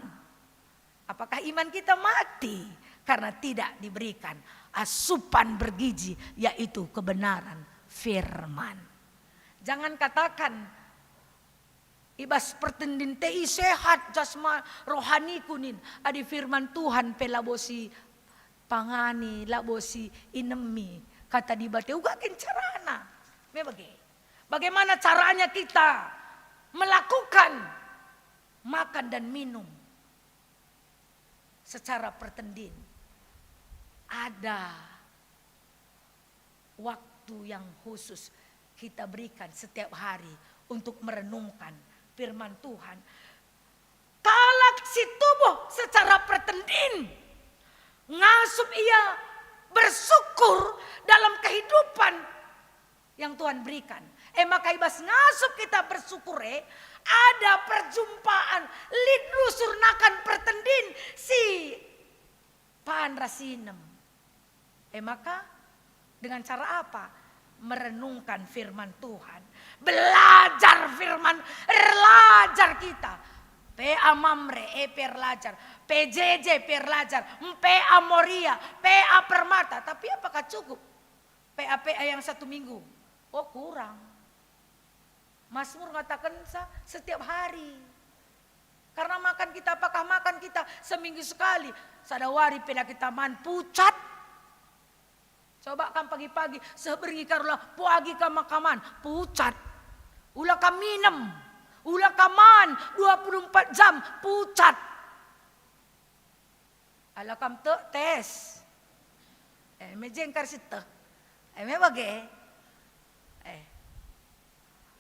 Apakah iman kita mati karena tidak diberikan asupan bergizi, yaitu kebenaran firman? Jangan katakan, "I bas pertendin te i sehat jasma rohaniku," nin. Adi firman Tuhan pe labo si pangani, labo si inemi, kata Dibata uga kin carana. Me bage. Bagaimana caranya kita melakukan makan dan minum secara pertendin? Ada waktu yang khusus kita berikan setiap hari untuk merenungkan firman Tuhan. Kalak si tubuh secara pertendin ngasup ia bersyukur dalam kehidupan yang Tuhan berikan. E maka i bas ngasup kita bersyukur e, ada perjumpaan, lit rusur nakan pertendin si pan ras sinem. E maka, dengan cara apa? Merenungkan firman Tuhan. Belajar firman, erlajar kita. P A Mamre, e pe erlajar. P J J pe erlajar. P A Moria, P A Permata. Tapi apakah cukup P A-P A yang satu minggu? Oh, kurang. Mazmur ngatakenca setiap hari. Karena makan kita, apakah makan kita seminggu sekali? Sada wari pe la kita man, pucat. Coba kam pagi-pagi, seh berngi karola, pagi kam maka man, pucat. Ula kam minem, ula kam man dua puluh empat jam, pucat. Ala kam tek tes. Eh, me jengkar sieteh. Eh, me bage. Eh.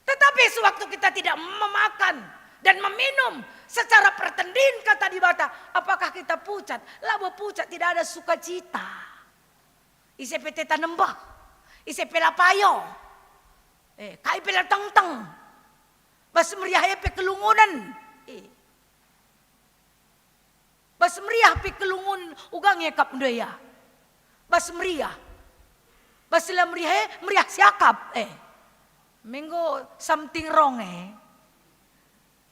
Tetapi sewaktu kita tidak memakan dan meminum secara pertendin kata Dibata, apakah kita pucat? Labo pucat, tidak ada sukacita. Ise pe teta nembeh, ise pe la payo. Eh, kai pe la tengteng. Bas meriah e pe kelungunen. Eh. Bas meriah pe kelungun uga ngekap ndai ia. Bas meriah. Bas si la meriah e, meriah siakap, eh. Me enggo something wrong, eh.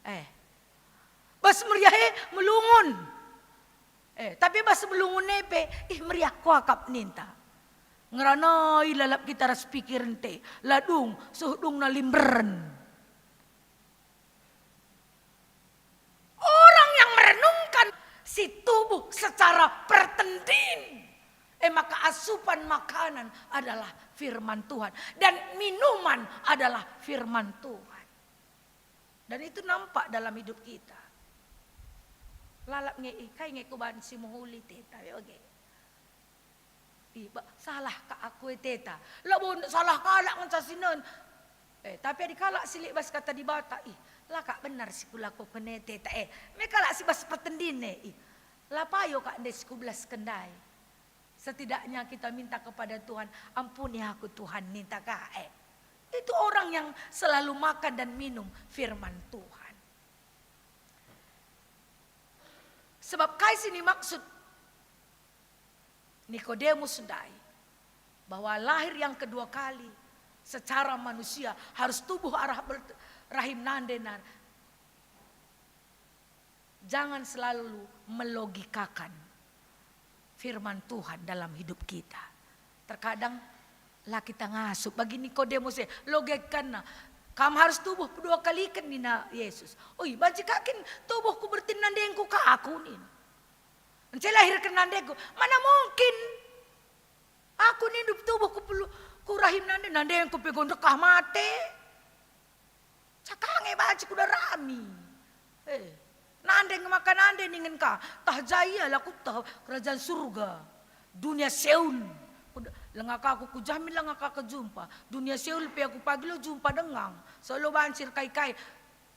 Eh. Bas meriah e, melungun. Eh, tapi bas melungun e pe, ih, meriah kuakap ninta. Ngeranai lalap kita ras pikiren te, la dung, suh dungna limberen. Orang yang merenungkan si tubuh secara pertendin, eh, maka asupan makanan adalah firman Tuhan dan minuman adalah firman Tuhan. Dan itu nampak dalam hidup kita. Lalap nge, "Ih, kai nge kuban si mehuli teta, ya, oke." Ih, ba, salah ka aku, eh, teta. Labo salah kalak ngenca sinen. Eh, tapi adi kalak si lit bas kata Dibata, ih, la kak benar si kulakoken e, teta, eh. Me kalak si bas pertendin e, ih, la payo kak ndai si kubelasken ndai. Setidaknya kita minta kepada Tuhan, "Ampuni aku, Tuhan," ninta ka, eh. Itu orang yang selalu makan dan minum firman Tuhan. Sebab kai si nimaksud Nikodemus ndai, bahwa lahir yang kedua kali secara manusia harus tubuh arah ber-, rahim nande nan. Jangan selalu melogikakan. firman Tuhan dalam hidup kita. Terkadang la kita ngasup bagi Nikodemus e, logekenna, "Kam harus tubuh pedua kaliken," nina Yesus. "Oi, banci ka kin tubuh kubertin nandengku ka aku," nina. "Ence lahirken nandengku." "Mana mungkin aku nindu tubuh ku pelu-, ku rahim nande, nandengku pe enggo ndekah mate." Caka nge banci kuda rami. Eh, nande nge maka nande ningen ka, tah ja ia la kueteh kerajaan surga. Dunia Seol. Kuda, langa ka aku kujamin langa ka kejumpa. Dunia Seol pe aku pagi lo jumpa denga. Solo banci erkai-kai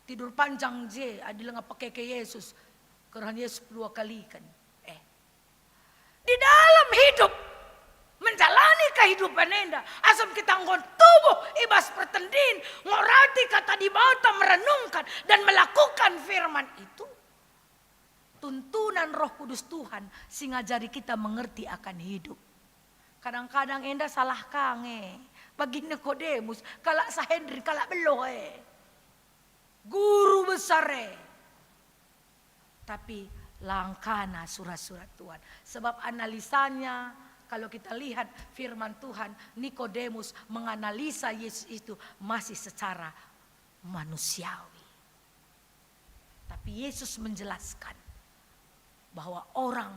tidur panjang je adi langa pekeke Yesus. Kerahan Yesus pedua kaliken. Eh. Di dalam hidup, menjalani kehidupan enda, asum kita enggo tubuh i bas pertendin, ngorati Kata Dibata, merenungkan dan melakukan firman itu, tuntunan Roh Kudus Tuhan si ngajari kita mengerti akan hidup. Kadang-kadang enda salah ka nge, bagi Nikodemus, kalak Sanhedrin, kalak beluh e, guru besar e. Tapi langkana surat-surat Tuhan. Sebab analisanya, kalau kita lihat firman Tuhan, Nikodemus menganalisa Yesus itu masih secara manusiawi. Tapi Yesus menjelaskan bahwa orang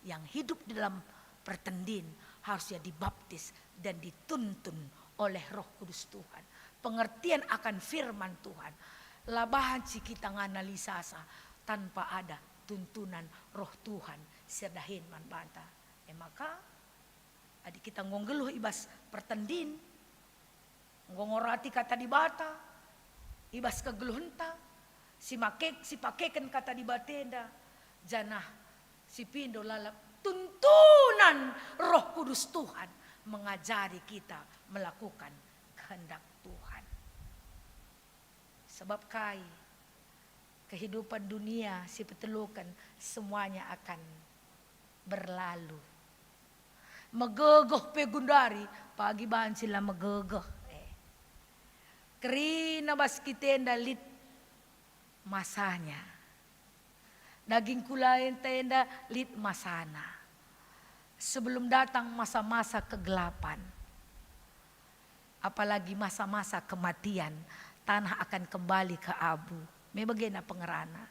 yang hidup di dalam pertendin harusnya dibaptis dan dituntun oleh Roh Kudus Tuhan. Pengertian akan firman Tuhan. La banci kita nganalisasa tanpa ada tuntunan Roh Tuhan si erdahin man banta. E maka, adi kita enggo nggeluh i bas pertendin, enggo ngorati Kata Dibata, i bas kegeluhenta, si make-, si pakeken Kata Dibata enda, janah si pindo lalap tuntunan Roh Kudus Tuhan mengajari kita melakukan kehendak Tuhan. Sebab kai? Kehidupan dunia si peteluken semuanya akan berlalu. Megegeh pe gundari, pagi banci la megegeh. Eh. Kerina bas kita enda lit masanya. Daging kulainta enda lit masana. Sebelum datang masa-masa kegelapan, apalagi masa-masa kematian, tanah akan kembali ke abu. Me bagena pengerana.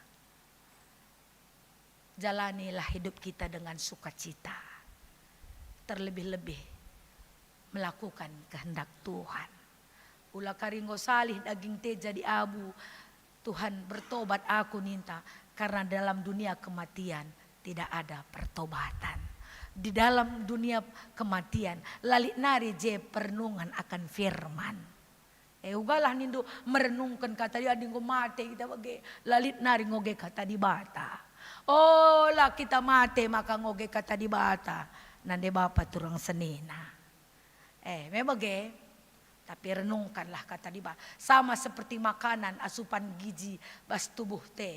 Jalanilah hidup kita dengan sukacita, terlebih-lebih melakukan kehendak Tuhan. Ula kari enggo salih dagingta jadi abu, Tuhan, bertobat aku ninta, karena dalam dunia kematian tidak ada pertobatan. Di dalam dunia kematian, la lit nari je perenungan akan firman. Eh, ugalah nindu merenungken kata Dibata, adi enggo mate kita bage, la lit nari ngoge kata Dibata. Ola kita mate maka ngoge kata Dibata, nande bapa turang senina. Eh, me bage, tapi renungkanlah kata Dibata. Sama seperti makanan asupan gizi bas tubuhta.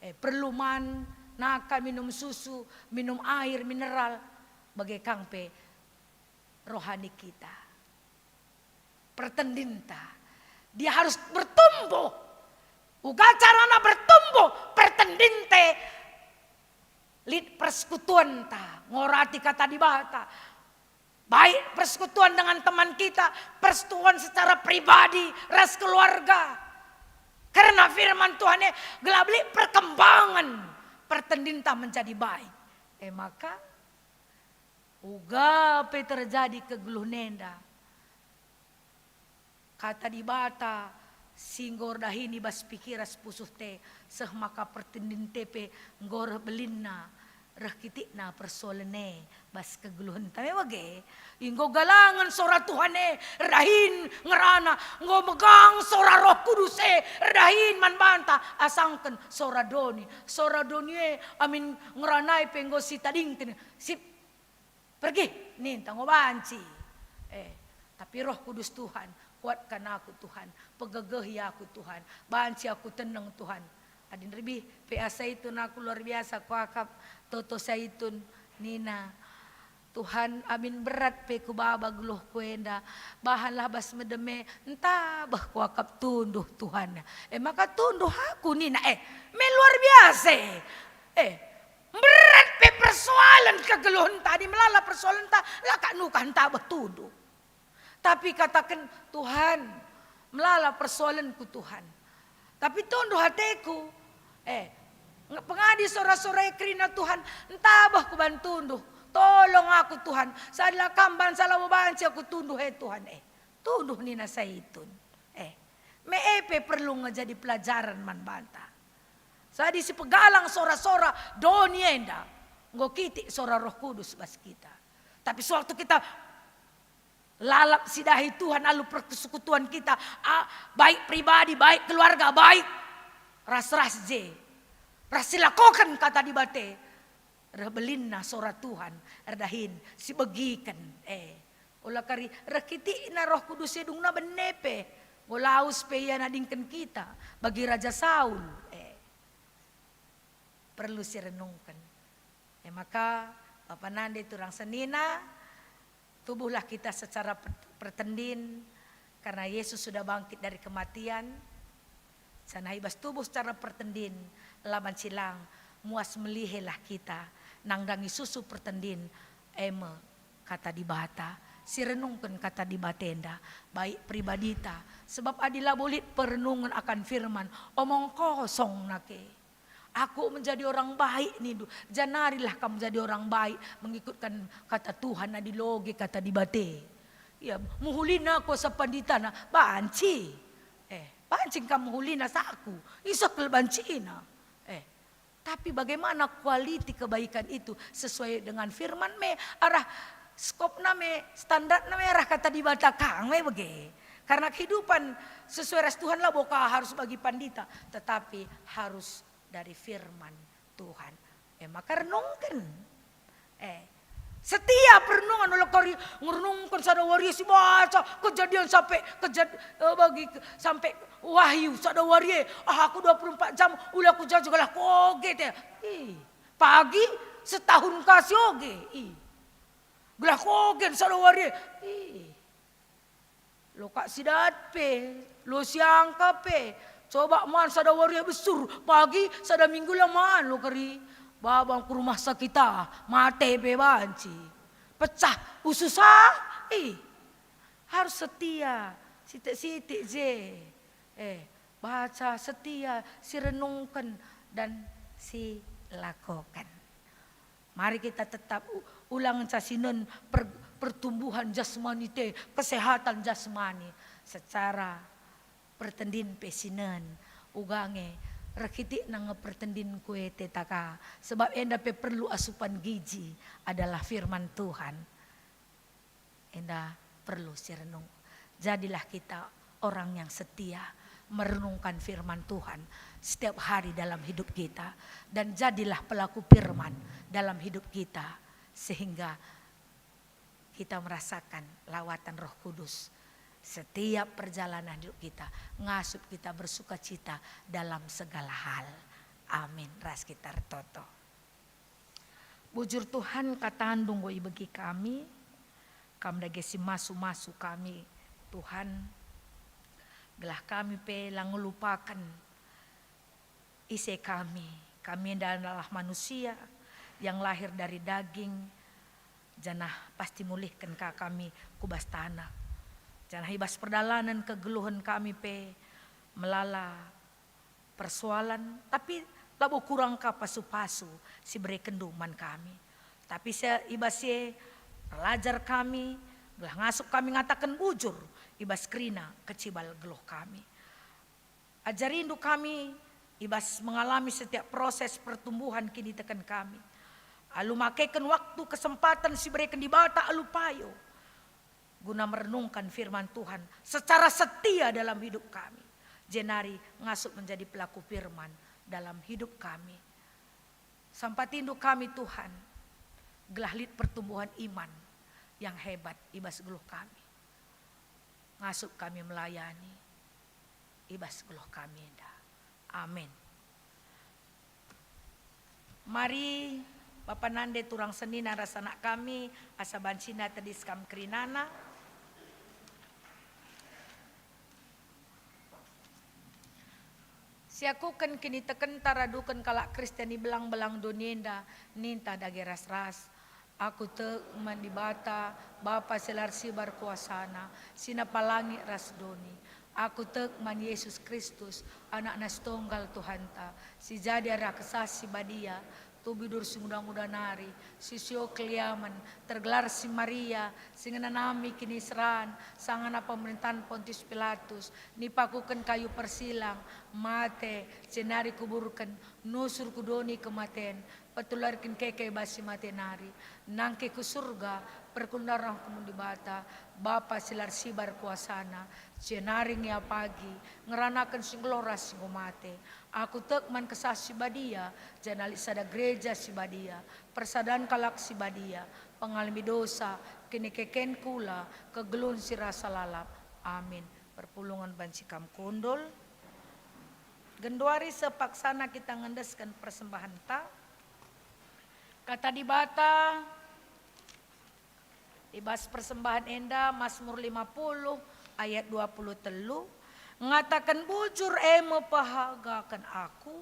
Eh, perlu man, naka minum susu, minum air mineral, bage kang pe rohani kita. Pertendinta. Dia harus bertumbuh. Uga carana bertumbuh pertendinta? Lit persekutuanta, ngorati kata Dibata. Baik persekutuan dengan teman kita, persekutuan secara pribadi, ras keluarga. Karena firman Tuhan e, gelap lit perkembangan pertendinta menjadi baik. Eh, maka uga pe terjadi kegeluhen enda, Kata Dibata si enggo erdahin i bas pikiran pusuhta, seh maka pertendinta pe enggo reh belinna, reh kitikna persoalen e bas kegeluhenta. Me bage, enggo galangen sora Tuhan e erdahin ngerana, enggo megang sora Roh Kudus e erdahin man banta, asangken sora doni. Sora doni e amin ngerana e pe enggo sitadingken, si Pergi, ninta ngo banci. Eh, tapi Roh Kudus Tuhan, kuatkan aku Tuhan, pegegehi aku Tuhan, banci aku teneng Tuhan. Adi nderbih pe asa itu aku luar biasa kuakap toto saitun nina, "Tuhan, amin berat pe kubaba geluhku enda, bahanlah bas medem e, ntabeh kuakap tunduh Tuhan." Eh, maka tunduh aku nina, eh, me luar biasa e. Eh, Mberat pe pers, persoalen kegeluhenta, adi melala persoalenta, la ka nukah ntabeh tunduh. Tapi kataken, "Tuhan, melala persoalenku, Tuhan. Tapi tunduh ateku." Eh, nge-, pengadi sora-sora e kerina, "Tuhan, ntabeh kuban tunduh. Tolong aku, Tuhan. Sadilah Kam bansa labo banci aku tunduh, e Tuhan, eh." Tunduh nina Saitun. Eh, me e pe perlu nge jadi pelajaran man banta. Sadi si pegalang sora-sora doni enda, enggo kitik sora Roh Kudus bas kita. Tapi sewaktu kita lalap sidahi Tuhan alu persekutuan kita, a, baik pribadi, baik keluarga, baik ras-ras je, ras silakoken kata Dibata, reh belinna sora Tuhan, erdahin, sibegiken, eh. Ola kari reh kitikna Roh Kudus e dungna bene pe, enggo lawes pe ia nadingken kita bagi Raja Saul, eh. Perlu sirenungken. E maka, bapa nande turang senina, tubuhlah kita secara per-, pertendin, karena Yesus sudah bangkit dari kematian, janah i bas tubuh secara pertendin, la banci lang, muas melihelah kita, nandangi susu pertendin, e me Kata Dibata, sirenungken Kata Dibata enda, baik pribadita, sebab adi labo lit perenungen akan firman, omong kosong nake. Aku menjadi orang baik nindu, janarilah kam menjadi orang baik mengikutkan kata Tuhan adi loge kata Dibata. Ya, mehulina aku asa panditana, banci. Eh, banci kam mehulina saku, iseh kal bancina. Eh, tapi bagaimana kualiti kebaikan itu sesuai dengan firman me, arah skopna me, standarna me, arah kata Dibata kang me bage. Karena kehidupan sesuai ras Tuhan labo ka harus bagi pandita, tetapi harus dari firman Tuhan. E maka renungken. E, setia perenungan, ola kari ngerenungken sada wari si baca Kejadian sampe kejad-, e, bagi ke-, sampe Wahyu sada wari e. Ah, aku dua puluh empat jam ula ku jaja gelah koget e. Ih, pagi setahun ka si oge. Ih. Gelah koget sada wari e. Ih. Lo kak si dat pe, lo si angka pe, coba man sada wari besur, pagi sada minggu la man lo kari. Babang ku rumah sakit ah, mate pe banci. Pecah usus ah, ih. Harus setia, sitik-sitik je. Eh, baca setia, sirenungken, dan silakoken. Mari kita tetap u-, ulang ngenca sinen per-, pertumbuhan jasmani te, kesehatan jasmani secara pertendin pe sinen. Uga nge, reh kitikna nge pertendin ku e te taka, sebab enda pe perlu asupan gizi adalah firman Tuhan. Enda perlu sirenung. Jadilah kita orang yang setia merenungkan firman Tuhan setiap hari dalam hidup kita, dan jadilah pelaku firman dalam hidup kita, sehingga kita merasakan lawatan Roh Kudus setiap perjalanan hidup kita, ngasup kita bersukacita dalam segala hal. Amin. Ras kita ertoto. Bujur Tuhan, kataNdu enggo ibegi kami, Kam dage si masu-masu kami, Tuhan, gelah kami pe la ngelupaken ise kami. Kami enda adalah manusia yang lahir dari daging, janah pasti mulihken ka kami ku bas taneh. Janah i bas perdalanen kegeluhen kami pe melala persoalan, tapi labo kurang ka pasu-pasu si berekenNdu man kami. Tapi se-, i bas si e, erlajar kami, gelah ngasup kami ngataken bujur i bas kerina kecibal geluh kami. AjariNdu kami i bas mengalami setiap proses pertumbuhan kiniteken kami. Alu makeken waktu kesempaten si bereken Dibata alu payo, guna merenungkan firman Tuhan secara setia dalam hidup kami, jenari ngasup menjadi pelaku firman dalam hidup kami. SampatiNdu kami, Tuhan, gelah lit pertumbuhan iman yang hebat i bas geluh kami. Ngasup kami melayani i bas geluh kami enda. Amin. Mari, bapa nande turang senina ras anak kami, asa banci tedis kam kerinana. Siakuken kinitekenta raduken kalak Kristen i belang-belang doni enda, ninta dage ras-ras. Aku tek man Dibata, Bapa si la ersibar kuasaNa, si napa langit ras doni. Aku tek man Yesus Kristus, AnakNa si Tonggal Tuhanta, si jadi arah Kesah Si Badia, tubuh i duri si nguda-nguda nari, si sio keliamen, tergelar si Maria, si ngenanami kiniseran, sangana pemerintahan Pontius Pilatus, nipakuken kayu persilang, mate, jenari kuburken, nusur ku doni kematen, petularken keke bas si mate nari, nangkih ku Surga, perkulndu arah ku Dibata, Bapa si la ersibar kuasaNa, jenari nge ia pagi, ngeranaken si nggeluh ras si enggo mate. Aku tek man Kesah Si Badia, janah lit sada Gereja Si Badia, persadan kalak si badia, pengalemi dosa, kinikeken kula, kegeluhen si rasa lalap. Amin. Perpulungen banci kam kundul. Genduari sepaksana kita ngendesken persembahenta. Kata Dibata, i bas persembahen enda, Masmur lima puluh ayat dua puluh telu, ngataken, "Bujur e mepehagaken aku,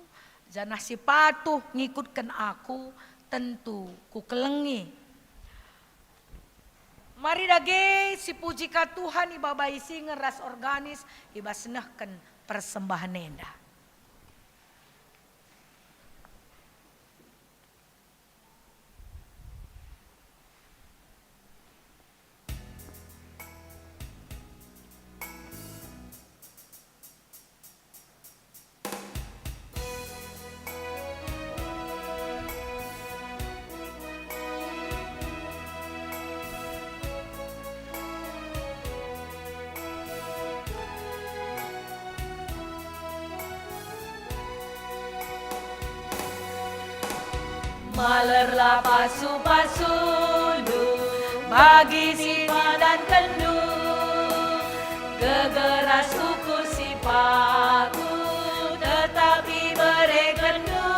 janah si patuh ngikutken aku, tentu kukelengi." Mari dage sipuji ka Tuhan i baba isi nge ras organis i bas nehken persembahen enda. Malerlah pasu-pasundu bagi si padankenndu, gegeras ukur si pagu tetap iberekenndu.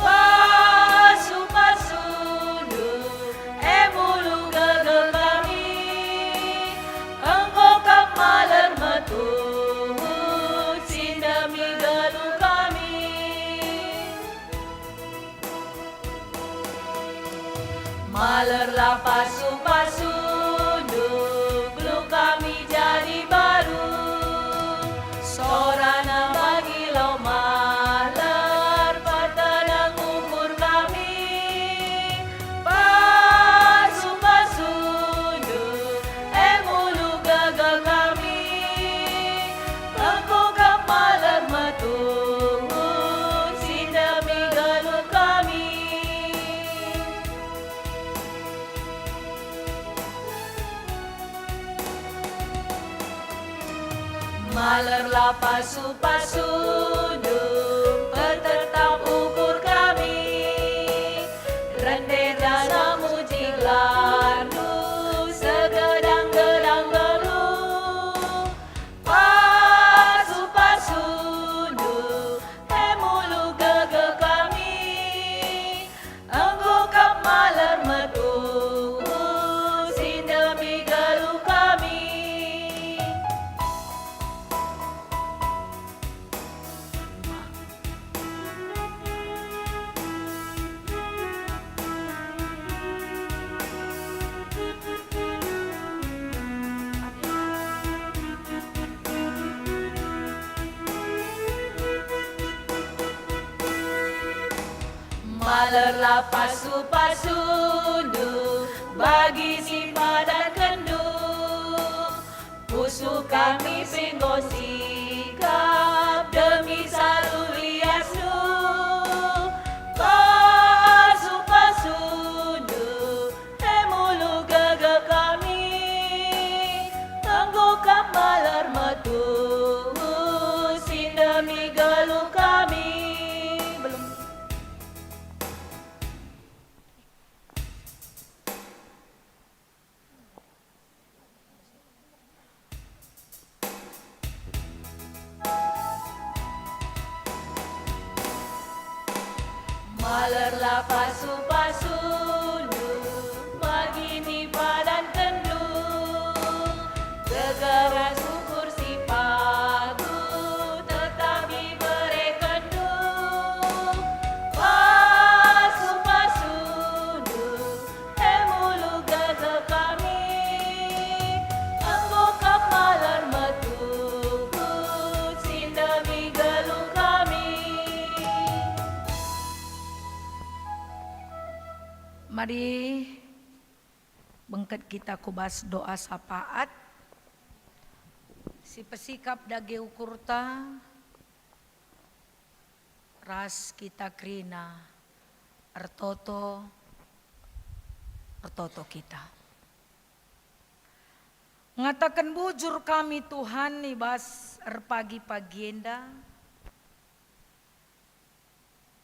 Pasu-pasundu e mulu gegeh kami, enggo kam maler metuhut si ndemi geluh kami. Malerlah pasu-pasundu, geluh kami jadi baru. Sorana bagi lau maler, pertenang ukur kami. Pasu-pasundu e mulu gegeh kami, enggo kam maler metuhut si ndemi geluh kami. Malerlah pasu-pasundu, pertetap ukur kami. Rende rasa muji gelarNdu, segedang-gedang geluh. Pasu-pasundu e mulu gegeh kami, enggo kam maler metuhut si ndemi geluh kami. Malerlah pasu-pasundu bagi si padankenndu. Pusuh kami si enggo sikap demi saluh liasNdu. Pasu-pasundu e mulu gegeh kami, enggo kam maler metuhut si ndemi geluh kami. Belum. Malerlah pasu-pasundu, bagi ni padankenndu. Gegeras ukur si pagu, tetapi Mari bengket kita ku bas doa sapaat, si pesikap dage ukurta, ras kita kerina ertoto, ertoto kita. Ngataken bujur kami, Tuhan, i bas erpagi-pagi enda,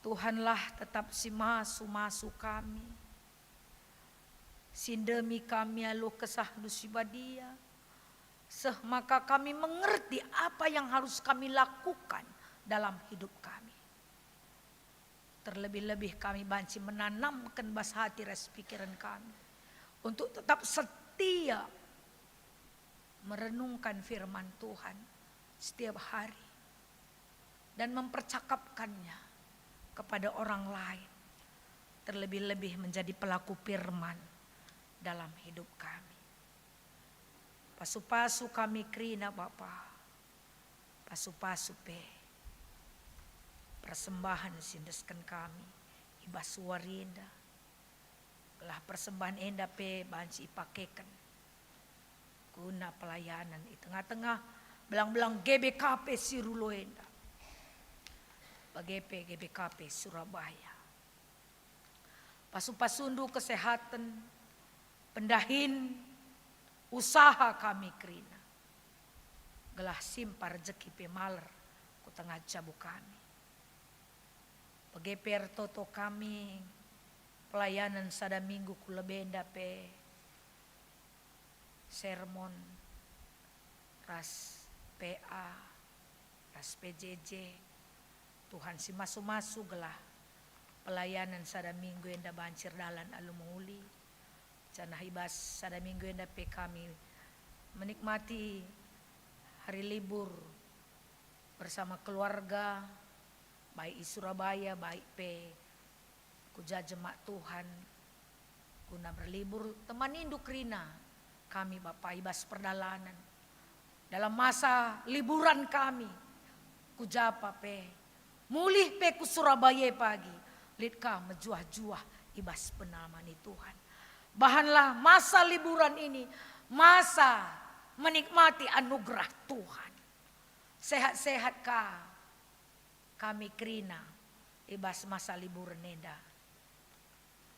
Tuhanlah tetap si masu-masu kami, si ndemi kami alu KesahNdu si Badia, seh maka kami mengerti apa yang harus kami lakukan dalam hidup kami. Terlebih-lebih kami banci menanamken bas hati ras pikiren kami untuk tetap setia merenungkan firman Tuhan setiap hari dan mempercakapkannya kepada orang lain, terlebih-lebih menjadi pelaku firman dalam hidup kami. Pasu-pasu kami kerina, Bapa. Pasu-pasu pe persembahen si endesken kami i bas wari enda, gelah persembahen enda pe banci ipakeken guna pelayanen i tengah-tengah belang-belang G B K P si rulo enda, bage pe G B K P Surabaya. Pasu-pasundu kesehaten, pendahin, usaha kami kerina, gelah simpar rejeki pe maler ku tengah jabu kami. Bage pe ertoto kami pelayanen sada minggu ku lebe enda pe, sermon, ras P A, ras P J J. Tuhan si masu-masu gelah pelayanen sada minggu enda banci erdalan alu mehuli, janah i bas sada minggu enda pe kami menikmati hari libur bersama keluarga, baik i Surabaya, baik pe ku ja jemak Tuhan, guna berlibur. Temanindu kerina kami, Bapa, i bas perdalanen. Dalam masa liburan kami, ku japa pe, mulih pe ku Surabaya pagi, lit ka mejuah-juah i bas penamani Tuhan. Bahanlah masa liburan ini masa menikmati anugerah Tuhan. Sehat-sehat ka kami kerina i bas masa liburen enda.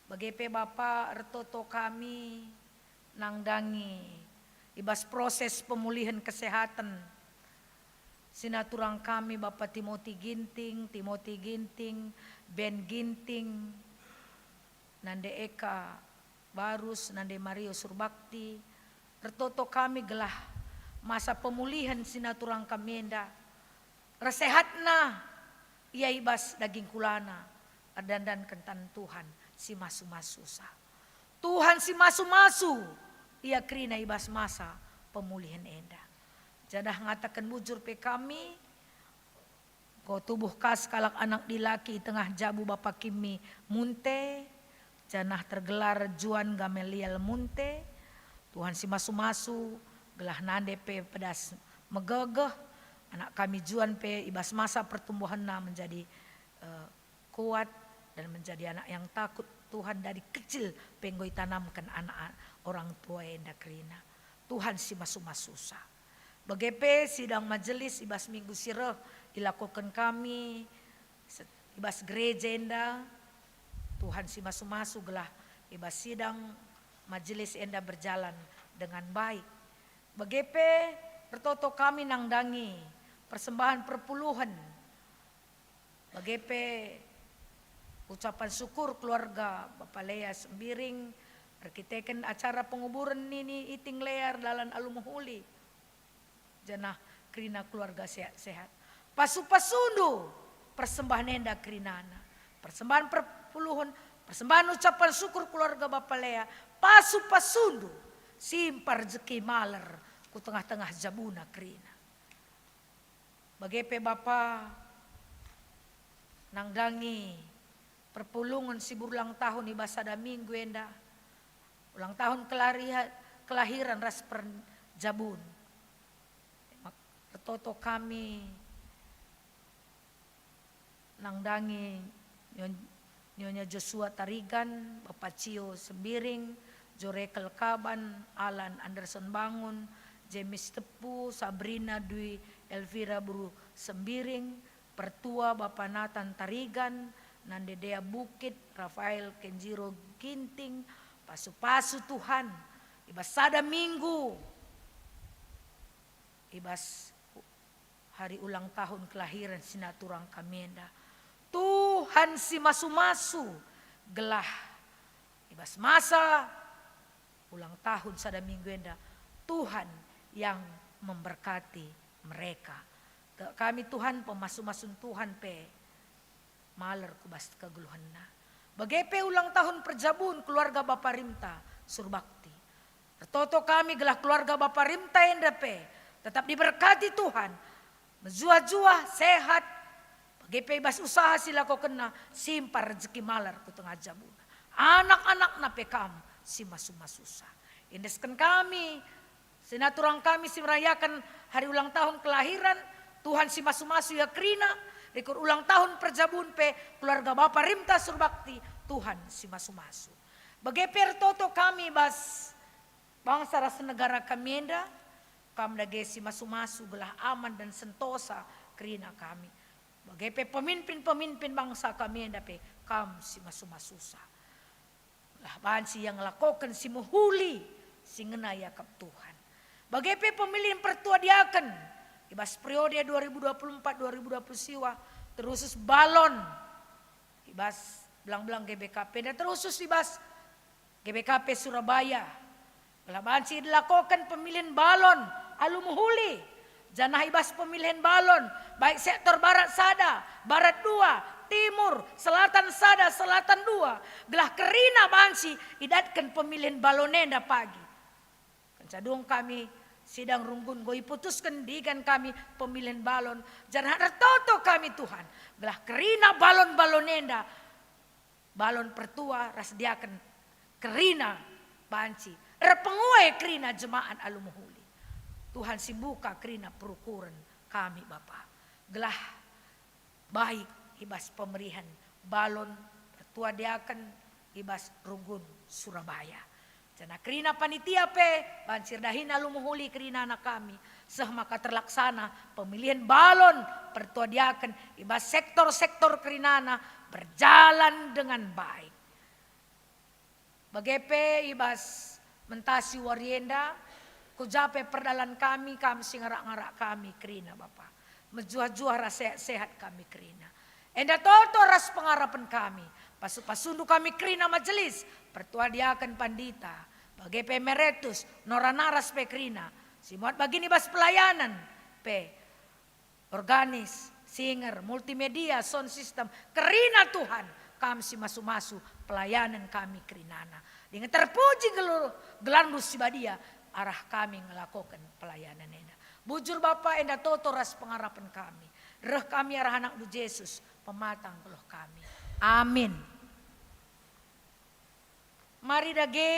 Bage pe Bapa, ertoto kami nandangi i bas proses pemulihen kesehatan si naturang kami, Bapa Timoti Ginting, Timoti Ginting, Ben Ginting, nande Eka Barus, nande Mario Surbakti, ertoto kami gelah masa pemulihen si naturang kami enda, ersehatna ia i bas daging kulana, erdandanken tan Tuhan si masu-masusa. Tuhan si masu-masu, ia kerina i bas masa pemulihen enda. Janah ngataken bujur pe kami, enggo tubuh ka sekalak anak dilaki i tengah jabu Bapa Kimi Munte, janah tergelar Juan Gamaliel Munte. Tuhan si masu-masu, gelah nande pe pedas megegeh, anak kami Juan pe i bas masa pertumbuhanna menjadi, eh, kuat dan menjadi anak yang takut Tuhan dari kecil pe enggo itanamken anak orang tua enda kerina. Tuhan si masu-masusa. Bage pe sidang majelis i bas minggu si reh ilakoken kami se-, i bas gereja enda. Tuhan si masu-masu gelah i bas sidang majelis enda berjalan dengan baik. Bage pe ertoto kami nandangi persembahan perpuluhen. Bage pe ucapan syukur keluarga Bapa Lea Sembiring erkiteken acara penguburen nini Iting Lea erdalan alu mehuli, janah kerina keluarga sehat-sehat. Pasu-pasundu persembahan enda kerinana. Persembahan perpuluhen, persembahan ucapan syukur keluarga Bapa Lea, pasu-pasundu simpar rejeki maler ku tengah-tengah jabuna kerina. Bage pe Bapa nandangi perpulungen si berulang tahun i bas sada minggu enda, ulang tahun kelariha-, kelahiran ras perjabun. Ertoto kami nandangi nyon-, Nyonya Joshua Tarigan, Bapa Cio Sembiring, Jorekel Kaban, Alan Anderson Bangun, James Tepu, Sabrina Dwi Elvira Buru Sembiring, Pertua Bapa Nathan Tarigan, Nande Dea Bukit, Rafael Kenjiro Ginting, pasu-pasu Tuhan, i bas sada minggu, i bas hari ulang tahun kelahiran si naturang kami enda. Tuhan si masu-masu, gelah i bas masa ulang tahun sada minggu enda, Tuhan yang memberkati mereka. Tek kami, Tuhan, pemasu-masun Tuhan pe maler ku bas kegeluhenna. Bage pe ulang tahun perjabun keluarga Bapa Rimta Surbakti. Ertoto kami gelah keluarga Bapa Rimta enda pe tetap diberkati Tuhan, mejuah-juah, sehat, bage pe i bas usaha si lakokenna, simpar rejeki malar ku tengah jabuna. Anak-anakna pe Kam si masu-masusa. Endesken kami, si naturang kami si merayaken hari ulang tahun kelahiran, Tuhan si masu-masu ia kerina, rikut ulang tahun perjabun pe keluarga Bapa Rimta Surbakti, Tuhan si masu-masu. Bage pe ertoto kami bas bangsa ras negara kami enda, Kam dage si masu-masu gelah aman dan sentosa kerina kami. Bage pe pemimpin-pemimpin bangsa kami enda pe Kam si masu-masusa. Gelah banci ia ngelakoken si mehuli si ngena iakap Tuhan. Bage pe pemilihen pertua diaken i bas periode dua ribu dua puluh empat dua ribu dua puluh siwa, terusus balon i bas belang-belang G B K P enda, terusus i bas G B K P Surabaya. Gelah banci dilakoken pemilihen balon alu mehuli, janah i bas pemilihen balon, baik sektor barat sada, barat dua, timur, selatan sada, selatan dua, gelah kerina banci idatken pemilihen balon enda pagi. Kenca dung kami sidang runggun enggo iputusken ndigan kami pemilihen balon, janah ertoto kami, Tuhan, gelah kerina balon-balon enda, balon pertua ras diaken, kerina banci erpenguai kerina jemaat alu mehuli. Tuhan si mbuka kerina perukuren kami, Bapa, gelah baik i bas pemerihen balon pertua diaken i bas runggun Surabaya. Janah kerina panitia pe banci erdahin alu mehuli kerinana kami, seh maka terlaksana pemilihen balon pertua diaken i bas sektor-sektor kerinana berjalan dengan baik. Bage pe i bas mentasi wari enda, ku ja pe perdalan kami, Kam si ngarak-ngarak kami kerina, Bapa. Mejuah-juah ras sehat-sehat kami kerina. Enda toto ras pengarapen kami, pasu-pasundu kami kerina majelis, pertua diaken, pandita, bage pe emeritus, nora naras pe kerina, si muat bagin i bas pelayanan pe, organis, singer, multimedia, sound system, kerina Tuhan, Kam si masu-masu pelayanan kami kerinana. Dingen terpuji gelu-, gelarNdu si badia arah kami ngelakoken pelayanan enda. Bujur Bapa, enda toto ras pengarapen kami. Reh kami arah AnakNdu Jesus, pematang geluh kami. Amin. Mari dage,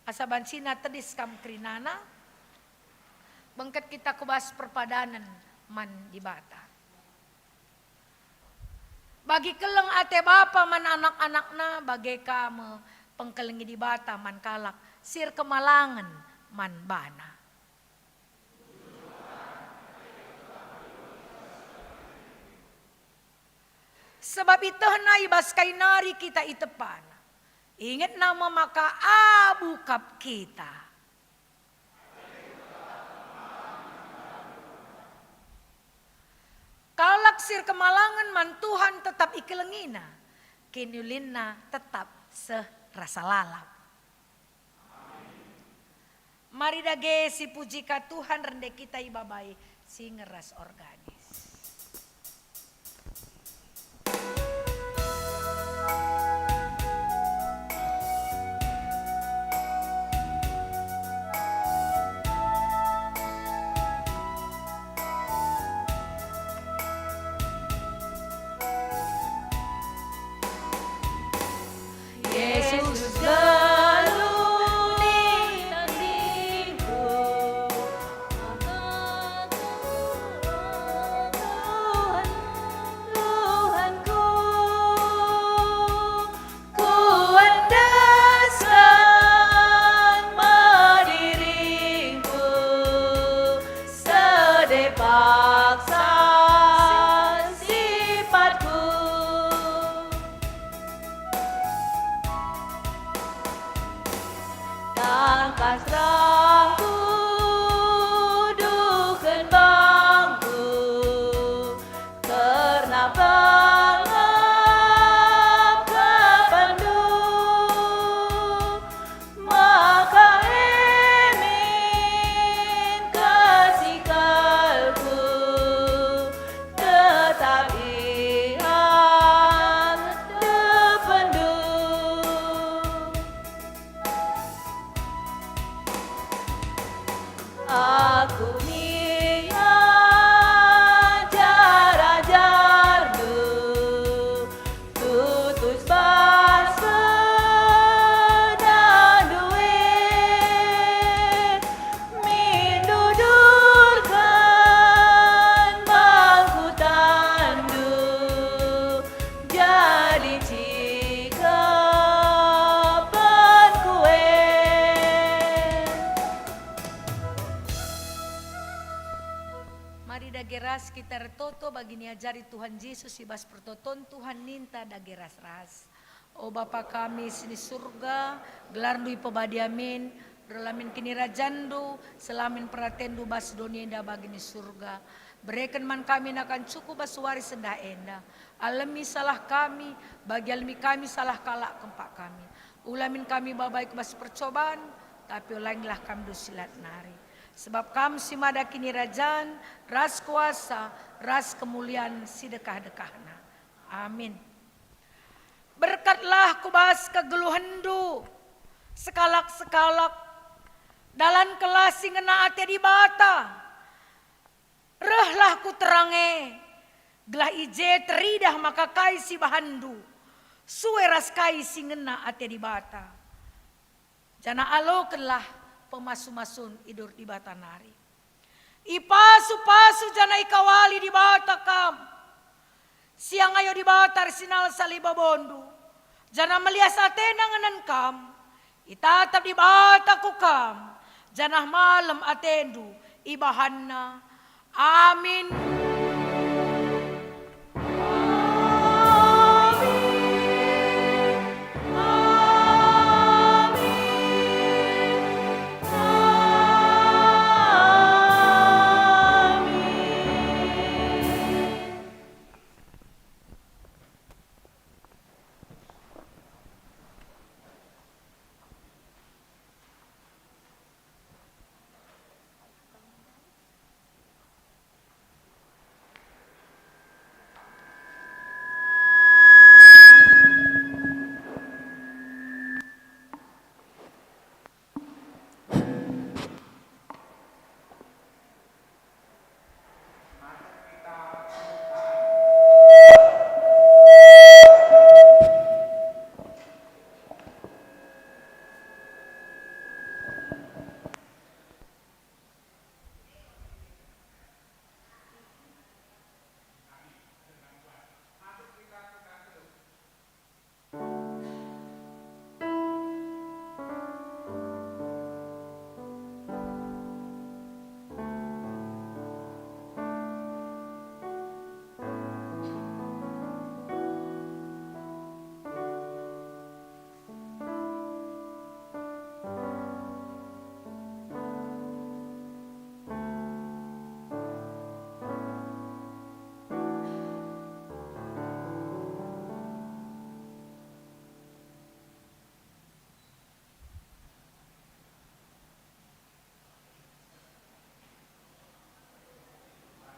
asa bancina tedis kam kerinana, bengket kita ku bas perpadanen man Dibata. Bagi keleng ate bapa man anak-anakna, bage ka me pengkelengi Dibata man kalak si erkemalangen man baNa. Sebab ietehna i bas kai nari kita itepana, ingetna me maka abu kap kita. Kalak si erkemalangen man Tuhan tetap ikelengina, kiniulinna tetap seh rasa lalap. Mari dage sipuji ka Tuhan, rende kita ibabai singer ras organis. Angkas rahku, duhken bangku, kerna pengepkepenndu, maka e min kesikalku tetap i hadepenndu. Aku mingat ajar-ajarndu, tutus bas penandu e, min dudurken bangku tandu, jadi cikapenku e. Mari dage ras kita ertoto bagi niajari Tuhan Jesus i bas pertoton Tuhan ninta dage ras-ras. O Bapa kami si ni Surga, gelarNdu ipebadia min, reh la min kinirajanNdu, seh la min peratenNdu bas doni enda bagi ni Surga. Bereken man kami nakan cukup bas wari sendah enda. Alemi salah kami, bagi alemi kami salah kalak kempak kami. Ula min kami babai ku bas percoban, tapi olangilah kami dosa si lat nari. Sebab Kam si mada kinirajan, ras kuasa, ras kemulian si dekah-dekahna. Amin. Berkatlah ku bas kegeluhenndu, sekalak-sekalak, dalankenlah si ngena ate Dibata. Rehlah ku terang e, gelah i je teridah maka kai si ibahanndu, sue ras kai si ngena ate Dibata. Janah alokenlah pemasu-masun i dor Dibata nari. Ipasu-pasu janah ikawali Dibata kam. Siang ayo Dibata ersinalsal i babondu, janah melias ateNa ngenen kam. Itatap Dibata ku kam, janah malem atendu ibahanNa. Amin. Amin. Amin. Amin.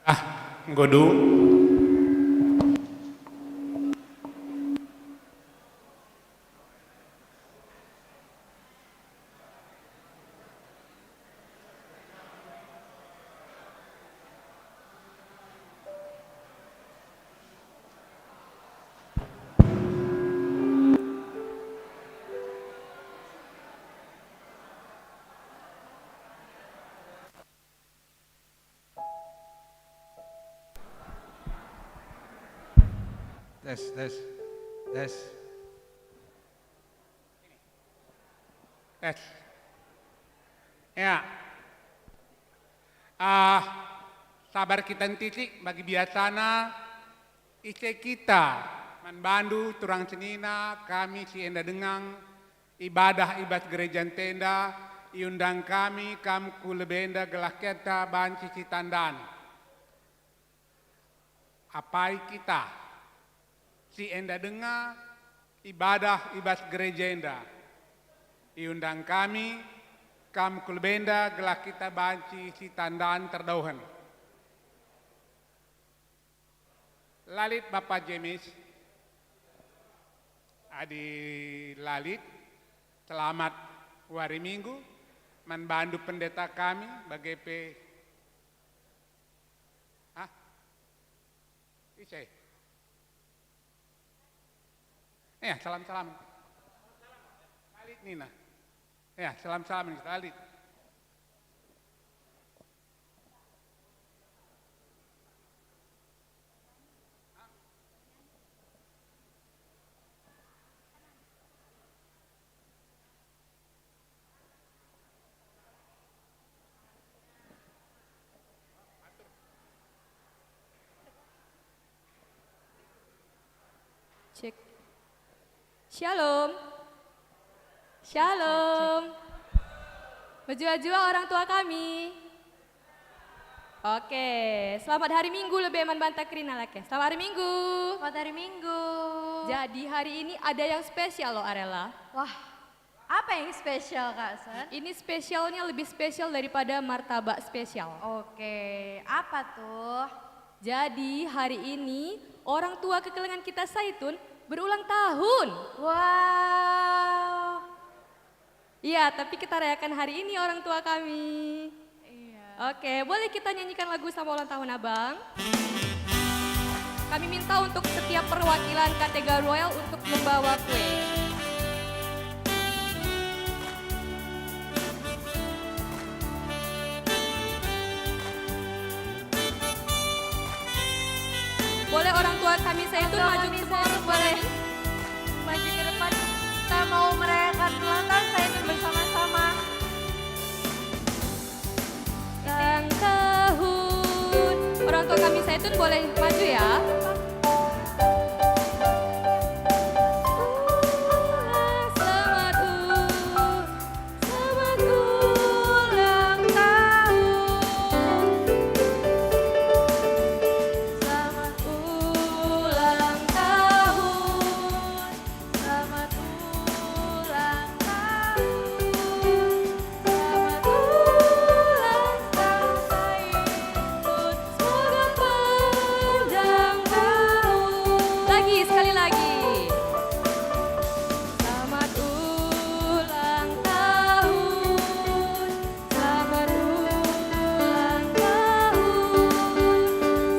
Ah, enggo dung. Tes, tes, tes. Tes. Ya. Ah, sabar kita ntitik bagi biasana, ise kita man bandu turang senina kami si enda denga ibadah i bas gereja ntenda, Iundang kami kam ku lebe enda gelah kita banci sitandan. Apai kita si enda denga ibadah i bas gereja enda. Iundang kami kam ku lebe enda gelah kita banci sitandan terdauhen. La lit Bapa Jemis? Adi la lit, selamat wari Minggu man bandu pendeta kami, bage pe. Hah? Ise? Eh, salam-salam. La lit nina. Ya, salam-salam kita la lit. Cek. Shalom. Shalom. Mejuah-juah orang tua kami. Oke, selamat hari Minggu lebe man banta kerina lake. Selamat hari Minggu. Selamat hari Minggu. Jadi hari ini ada yang spesial loh, Arela. Wah, apa yang spesial, Kak Sen? Ini spesialnya lebih spesial daripada martabak spesial. Oke, apa tuh? Jadi hari ini orang tua kekelengen kita Saitun berulang tahun. Wow. Iya, tapi kita rayakan hari ini orang tua kami. Iya. Oke, boleh kita nyanyikan lagu sama ulang tahun Abang? Kami minta untuk setiap perwakilan kategorial untuk membawa kue. Boleh orang tua kami Saitun maju ke sini, boleh. Maju ke depan. Kita mau merayakan ulang tahun Saitun bersama-sama. Ulang tahun. Orang tua kami Saitun boleh maju ya. Selamat u-, selamat ulang tahun. Selamat ulang tahun. Selamat ulang tahun. Selamat ulang tahun Saitun. Semoga panjang tahun. Lagi, sekali lagi. Selamat ulang tahun. Selamat ulang tahun.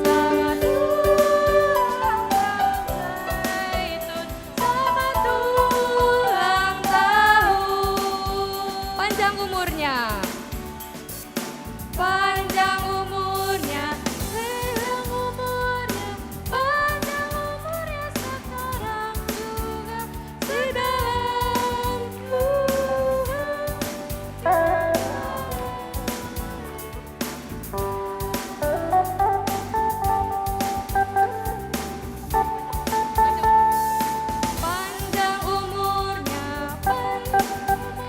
Selamat ulang tahun Saitun. Selamat ulang tahun. Panjang umurnya. Panjang umurnya, panjang umurnya, panjang umurnya sekarang juga sedalam Tuhan. Panjang umurnya, panjang umurnya, panjang umurnya.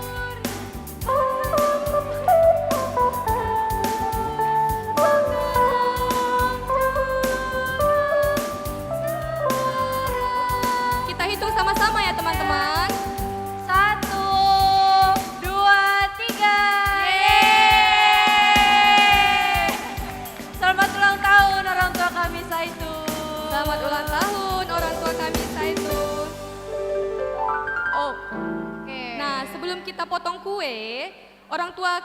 Kita hitung sama-sama ya, teman-teman. Satu, dua, tiga. Yeay. Selamat ulang tahun orang tua kami Saitun. Selamat ulang tahun orang tua kami Saitun. Oh. Oke. Nah, sebelum kita potong kue, orang tua,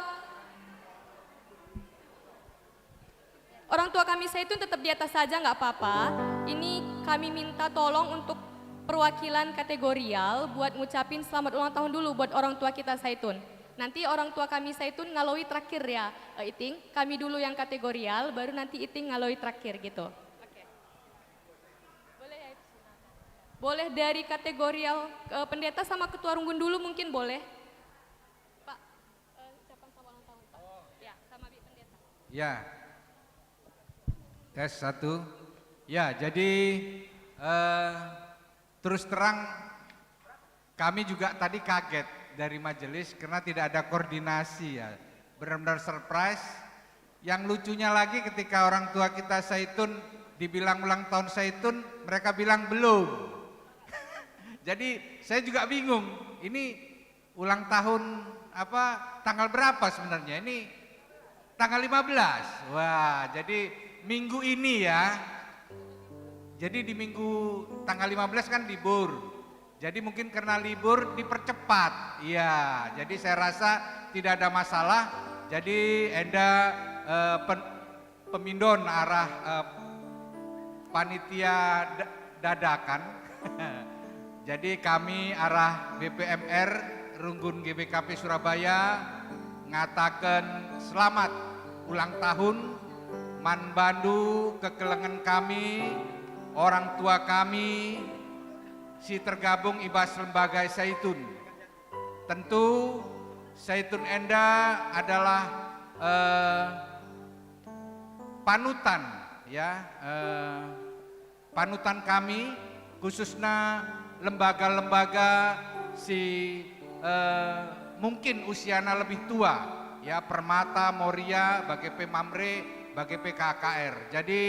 orang tua kami Saitun tetap di atas saja, nggak apa-apa. Ini kami minta tolong untuk perwakilan kategorial buat ngucapin selamat ulang tahun dulu buat orang tua kita Saitun. Nanti orang tua kami Saitun ngaloi terakhir ya, eh, Iting. Kami dulu yang kategorial, baru nanti Iting ngaloi terakhir gitu. Oke. Boleh ya, Iting? Boleh dari kategorial, eh, pendeta sama ketua runggun dulu mungkin boleh. Pak, eh, ucapan selamat ulang tahun, Pak. Ya, sama Bi Pendeta. Ya. Tes satu. Ya, jadi, eh, terus terang, kami juga tadi kaget. dari majelis karena tidak ada koordinasi ya. Benar-benar surprise. Yang lucunya lagi ketika orang tua kita Saitun dibilang ulang tahun Saitun, mereka bilang belum. Jadi saya juga bingung, ini ulang tahun apa, tanggal berapa sebenarnya? Ini tanggal lima belas. Wah, jadi minggu ini ya. Jadi di minggu tanggal lima belas kan libur. Jadi mungkin karena libur dipercepat. Iya, jadi saya rasa tidak ada masalah. Jadi enda, eh, pen-, pemindon arah, eh, panitia da-, dadakan. Jadi kami arah B P M R Runggun G B K P Surabaya ngataken selamat ulang tahun man bandu kekelengen kami, orang tua kami si tergabung i bas Lembaga Saitun. Tentu Saitun enda adalah, eh, panutan, ya, eh, panutan kami, khususna lembaga-lembaga si, eh, mungkin usiana lebih tua, ya, Permata, Moria, bage pe Mamre, bage pe K K R. Jadi,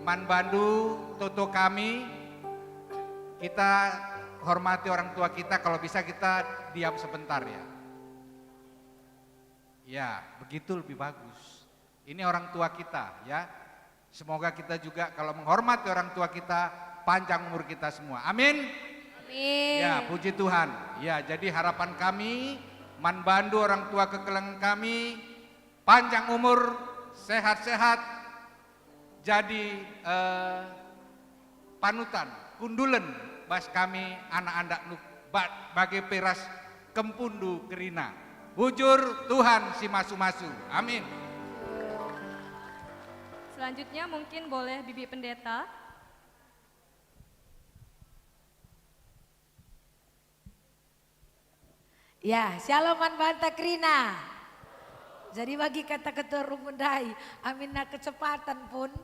man bandu, toto kami, kita hormati orang tua kita, kalau bisa kita diam sebentar, ya. Ya, begitu lebih bagus. Ini orang tua kita, ya. Semoga kita juga kalau menghormati orang tua kita, panjang umur kita semua. Amin. Amin. Ya, puji Tuhan. Ya, jadi harapan kami, man bandu orang tua kekelengen kami, panjang umur, sehat-sehat, jadi, eh, panutan, kundulen bas kami anak-anak nuk ba-, bage pe ras kempundu kerina. Bujur Tuhan si masu-masu. Amin. Selanjutnya mungkin boleh Bibi Pendeta. Ya, shalom man banta kerina. Jadi bagi kata ketua rumpun ndai, aminna kecepatan pun,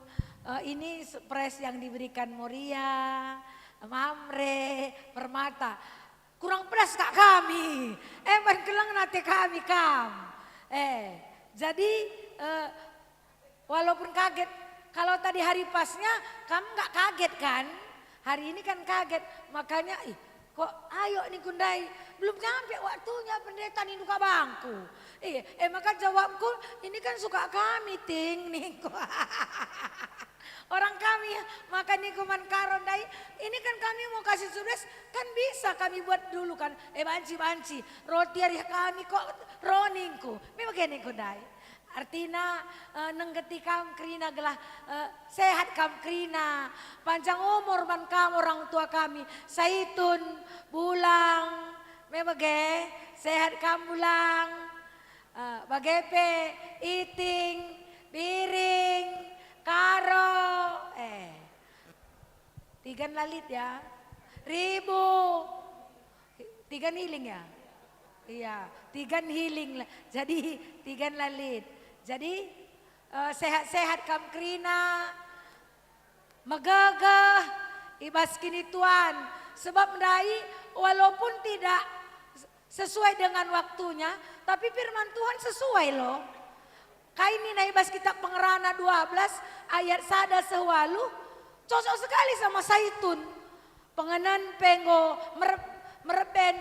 eh, ini surprise yang diberikan Moria, Mamre, Permata. Kurang pedas kak kami. Eh, ban keleng nate kami kam. Eh, jadi, eh, Walaupun kaget, kalau tadi hari pasnya, kamu nggak kaget kan? Hari ini kan kaget, makanya, "Ih, kok ayo ni kundai, belum nyampe waktunya pendeta nindu kabangku." Iya, eh, maka jawabku, "Ini kan suka kami, Ting," ningku. Orang kami, maka ningku man Karo ndai, "Ini kan kami mau kasih surprise, kan bisa kami buat dulu kan, eh, banci-banci, roti arih kami kok ro," ningku. Memang gini kundai. Artina, eh, nenggeti kam kerina gelah, eh, sehat kam kerina. Panjang umur man kam orang tua kami. Saitun, Bulang, me bage, sehat kam Bulang. Eh, bage pe, Iting, Biring, Karo, eh, Tigan la lit ya. Ribu. Tigan Hiling ya? Iya, Tigan Hiling la-, jadi Tigan la lit. Jadi, eh, sehat-sehat kam kerina, megegeh i bas kinituan. Sebab ndai, walaupun tidak sesuai dengan waktunya, tapi firman Tuhan sesuai loh. Kai nina i bas kitab Pengerana dua belas ayat sada seh waluh, cocok sekali sama Saitun. Pengenen pe enggo mer-, merben,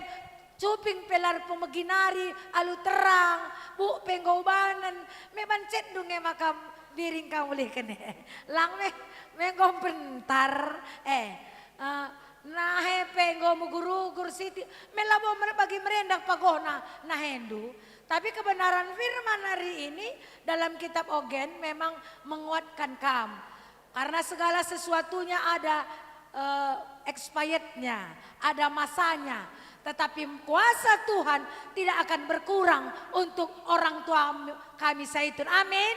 cuping pe lar pemegi nari alu terang, buk pe enggo ubanen, me ban cetndu nge maka Biring kam ulihken e. Lang me, me enggo mbentar, eh, eh, nahe pe enggo megurugur siti, me labo mer-, bagi merendang pagohna nahendu. Tapi kebenaran firman hari ini dalam kitab Ogen memang menguatkan kam. Karena segala sesuatunya ada, eh, expirednya, ada masanya. Tetapi kuasa Tuhan tidak akan berkurang untuk orang tua kami Saitun. Amin.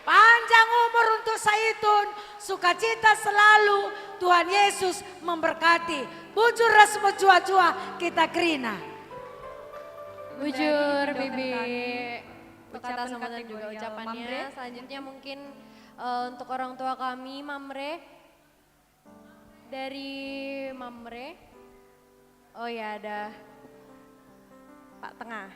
Panjang umur untuk Saitun, sukacita selalu. Tuhan Yesus memberkati. Bujur ras mejuah-juah kita kerina. Bujur, Bibi. Ucapan sambutan juga ucapannya. Selanjutnya mungkin, eh, untuk orang tua kami, Mamre. Dari Mamre. Oh ya, ada. Pak Tengah.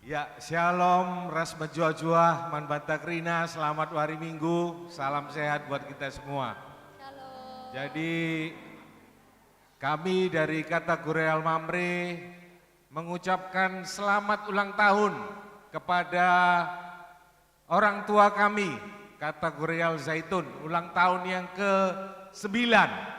Ya, shalom, ras mejuah-juah man banta kerina, selamat wari Minggu, salam sehat buat kita semua. Shalom. Jadi, kami dari Kategorial Mamre mengucapkan selamat ulang tahun kepada orang tua kami, Kategorial Zaitun, ulang tahun yang ke sembilan.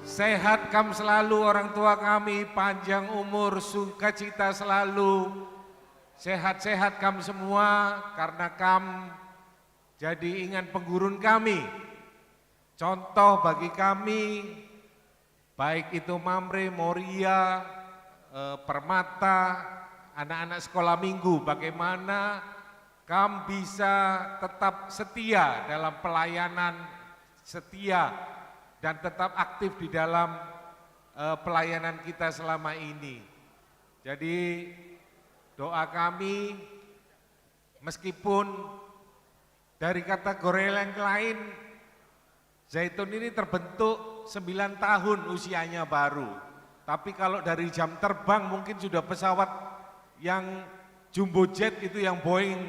Sehat kam selalu orang tua kami, panjang umur, sukacita selalu. Sehat-sehat kam semua, karena kam jadi ingan penggurun kami. Contoh bagi kami, baik itu Mamre, Moria, eh, Permata, anak-anak sekolah minggu, bagaimana kam bisa tetap setia dalam pelayanan, setia dan tetap aktif di dalam, eh, pelayanan kita selama ini. Jadi, doa kami, meskipun dari Kategorial yang lain, Zaitun ini terbentuk sembilan tahun usianya baru. Tapi kalau dari jam terbang mungkin sudah pesawat yang jumbo jet itu, yang Boeing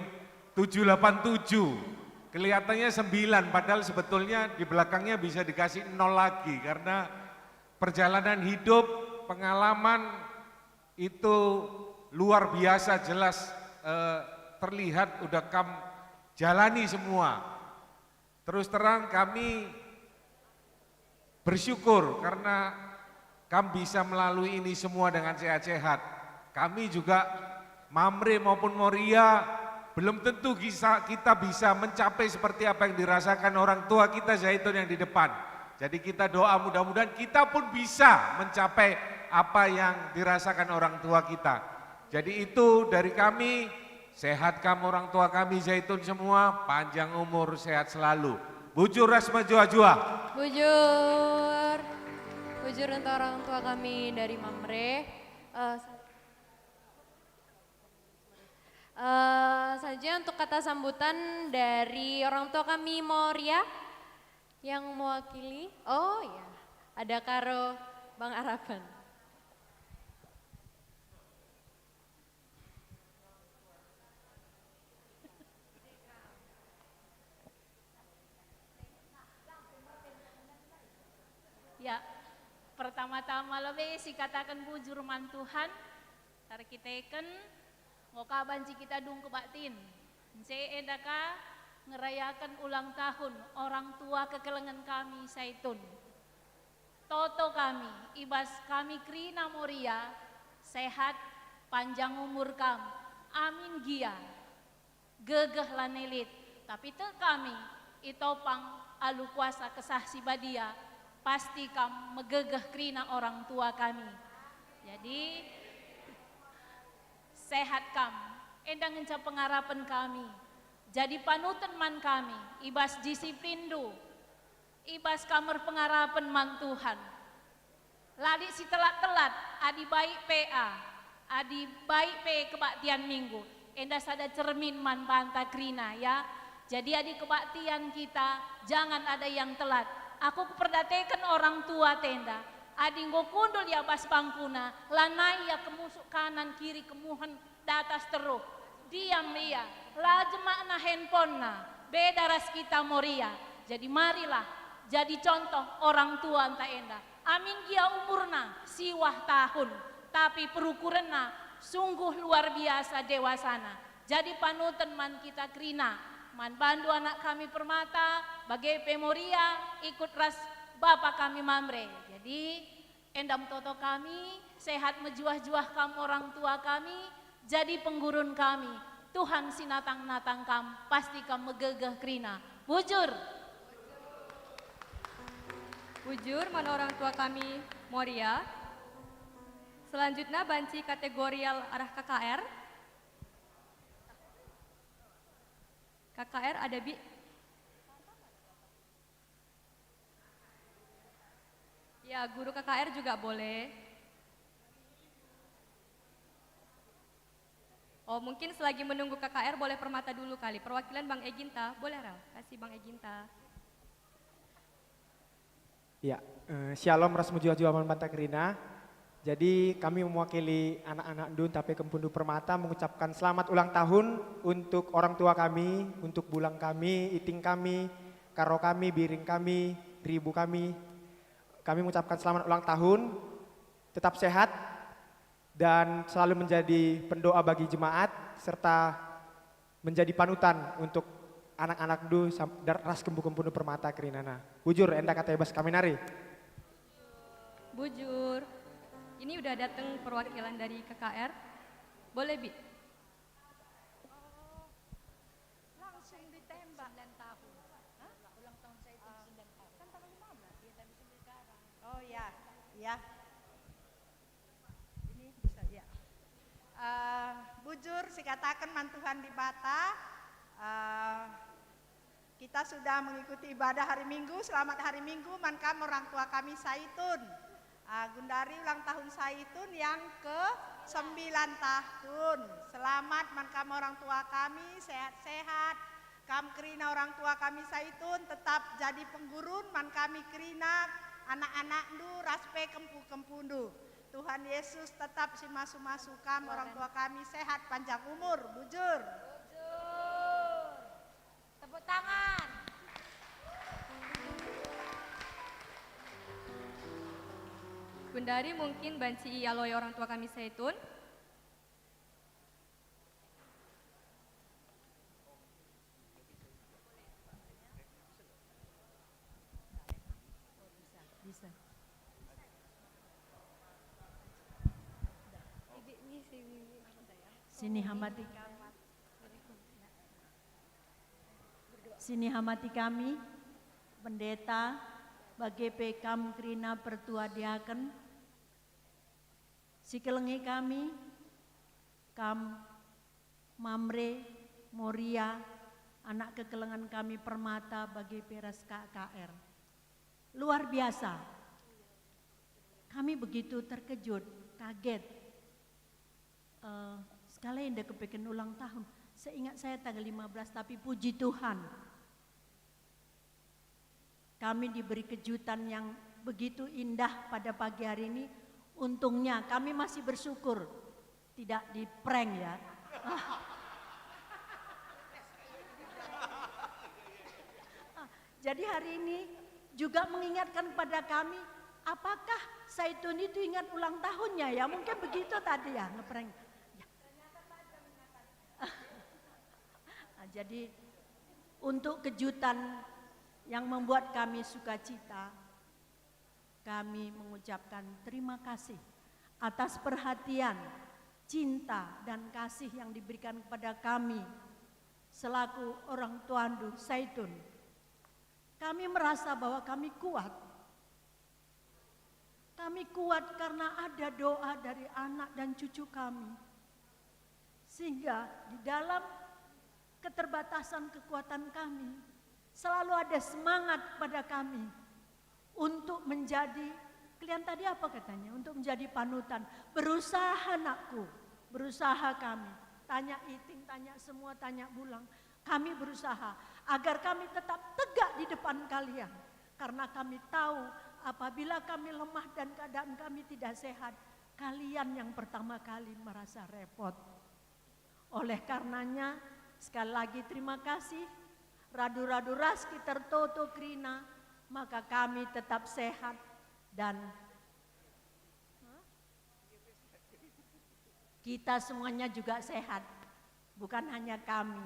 tujuh delapan tujuh. Kelihatannya sembilan, padahal sebetulnya di belakangnya bisa dikasih nol lagi, karena perjalanan hidup, pengalaman itu luar biasa jelas, eh, terlihat udah kam jalani semua. Terus terang, kami bersyukur karena kam bisa melalui ini semua dengan sehat-sehat. Kami juga, Mamre maupun Moria, belum tentu bisa, kita bisa mencapai seperti apa yang dirasakan orang tua kita Zaitun yang di depan. Jadi kita doa, mudah-mudahan kita pun bisa mencapai apa yang dirasakan orang tua kita. Jadi itu dari kami, sehat kam orang tua kami Zaitun semua, panjang umur, sehat selalu. Bujur ras mejuah-juah. Bujur. Bujur untuk orang tua kami dari Mamre. Eh, eh, saja untuk kata sambutan dari orang tua kami Moria yang mewakili. Oh ya, ada Karo Bang Arapan. Ya, pertama-tama lebe sikataken bujur man Tuhan, erkiteken enggo ka banci kita dung kebaktin. Nce enda ka ngerayaken ulang tahun orang tua kekelengen kami Zaitun. Toto kami, i bas kami kerina Moria, sehat, panjang umur kam, amin gia. Gegeh lanai lit, tapi tek kami, itopang alu kuasa Kesah Si Badia, pasti kam megegeh kerina orang tua kami. Jadi, sehat kam, enda ngenca pengarapen kami. Jadi panuten man kami, i bas disiplinndu, i bas kam erpengarapen man Tuhan. La lit si telat-telat, adi baik pe, ah, adi baik pe kebaktian Minggu, enda sada cermin man banta kerina, ya. Jadi adi kebaktian kita, jangan ada yang telat. Aku kuperdateken orang tua enda, adi enggo kundul ia bas bangkuna, lanai ia kemusuk kanan kiri kemuhen datas teruh. Diam ia, la jemakna handphonena, beda ras kita Moria. Jadi marilah jadi contoh orang tuanta enda. Amin gia umurna siwah tahun, tapi perukurenna sungguh luar biasa dewasana. Jadi panuten man kita kerina, man bandu anak kami Permata, bage pe Moria, ikut ras bapa kami Mamre. Jadi, enda me toto kami, sehat mejuah-juah kam orang tua kami, jadi penggurun kami. Tuhan si natang-natang kam, pasti kam megegeh kerina. Bujur! Bujur man orang tua kami, Moria. Selanjutnya banci kategorial arah K K R. K K R ada bi- Ya, guru K K R juga boleh. Oh, mungkin selagi menunggu K K R boleh Permata dulu kali. Perwakilan Bang Eginta, boleh rau? Kasih Bang Eginta. Ya, eh, shalom ras mejuah-juah man banta kerina. Jadi kami mewakili anak-anak Ndun Tape Kempundu Permata mengucapkan selamat ulang tahun untuk orang tua kami, untuk bulang kami, iting kami, karo kami, biring kami, ribu kami. Kami mengucapkan selamat ulang tahun, tetap sehat, dan selalu menjadi pendoa bagi jemaat, serta menjadi panutan untuk anak-anakndu sam-, dar-, ras kempu-kempundu Permata kerinana. Bujur, enda kata i bas kami nari. Bujur. Ini udah datang perwakilan dari K K R. Boleh, Bi? Langsung ditembak. Sembilan tahun. Hah? Ulang tahun saya itu sembilan tahun. Kan tanggal lima belas. Iya, tapi sampai sekarang. Oh, ya. Ya. Ini bisa, ya. Eh, bujur sikataken man Tuhan Dibata, eh, kita sudah mengikuti ibadah hari Minggu. Selamat hari Minggu man kam orang tua kami Saitun. Ah, gundari ulang tahun Saitun yang ke sembilan tahun. Selamat man kam orang tua kami, sehat-sehat. Kam kerina orang tua kami Saitun tetap jadi penggurun man kami kerina anak-anakndu ras pe kempu-kempundu. Tuhan Yesus tetap simasu-masu kam orang tua kami, sehat panjang umur, bujur. Bujur. Tepuk tangan. Gundari mungkin banci ialoi orang tua kami Saitun. Bisa. Sini hamati kami. Sini hamati kami, Pendeta, bage pe kam kerina pertua diaken. Sikelengi kami, kam Mamre, Moria, anak kekelengen kami Permata bage pe ras K K R. Luar biasa. Kami begitu terkejut, kaget. Eh, sekali enda kepeken ulang tahun. Seingat saya tanggal lima belas, tapi puji Tuhan. Kami diberi kejutan yang begitu indah pada pagi hari ini. Untungnya kami masih bersyukur tidak di-prank, ya. Jadi hari ini juga mengingatkan pada kami, apakah Saitun itu ingat ulang tahunnya, ya? Mungkin begitu tadi, ya, nge-prank. Ya. Nah, jadi untuk kejutan yang membuat kami sukacita, kami mengucapkan terima kasih atas perhatian, cinta, dan kasih yang diberikan kepada kami selaku orang tuandu Saitun. Kami merasa bahwa kami kuat. Kami kuat karena ada doa dari anak dan cucu kami. Sehingga di dalam keterbatasan kekuatan kami, selalu ada semangat pada kami untuk menjadi, kalian tadi apa katanya? Untuk menjadi panutan. Berusaha, nakku, berusaha kami. Tanya iting, tanya semua, tanya bulang. Kami berusaha agar kami tetap tegak di depan kalian, karena kami tahu apabila kami lemah dan keadaan kami tidak sehat, kalian yang pertama kali merasa repot. Oleh karenanya, sekali lagi terima kasih, radu-radu ras kita ertoto kerina, maka kami tetap sehat dan kita semuanya juga sehat, bukan hanya kami,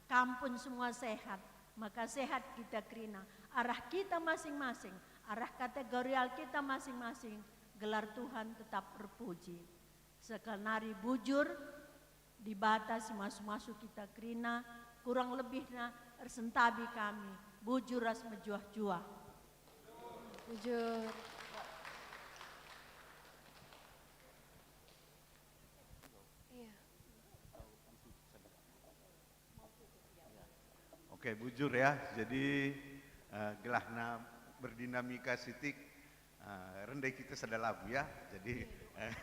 kam pun semua sehat, maka sehat kita kerina. Arah kita masing-masing, arah kategorial kita masing-masing, gelar Tuhan tetap erpuji. Sekalnari bujur, Dibata simasu-masu kita kerina, kurang lebihna ersentabi kami, bujur ras mejuah-juah. Bujur. Iya. Oke, bujur ya. Jadi, eh, gelahna berdinamika sitik, eh, rendai kita sada lagu ya. Jadi, eh,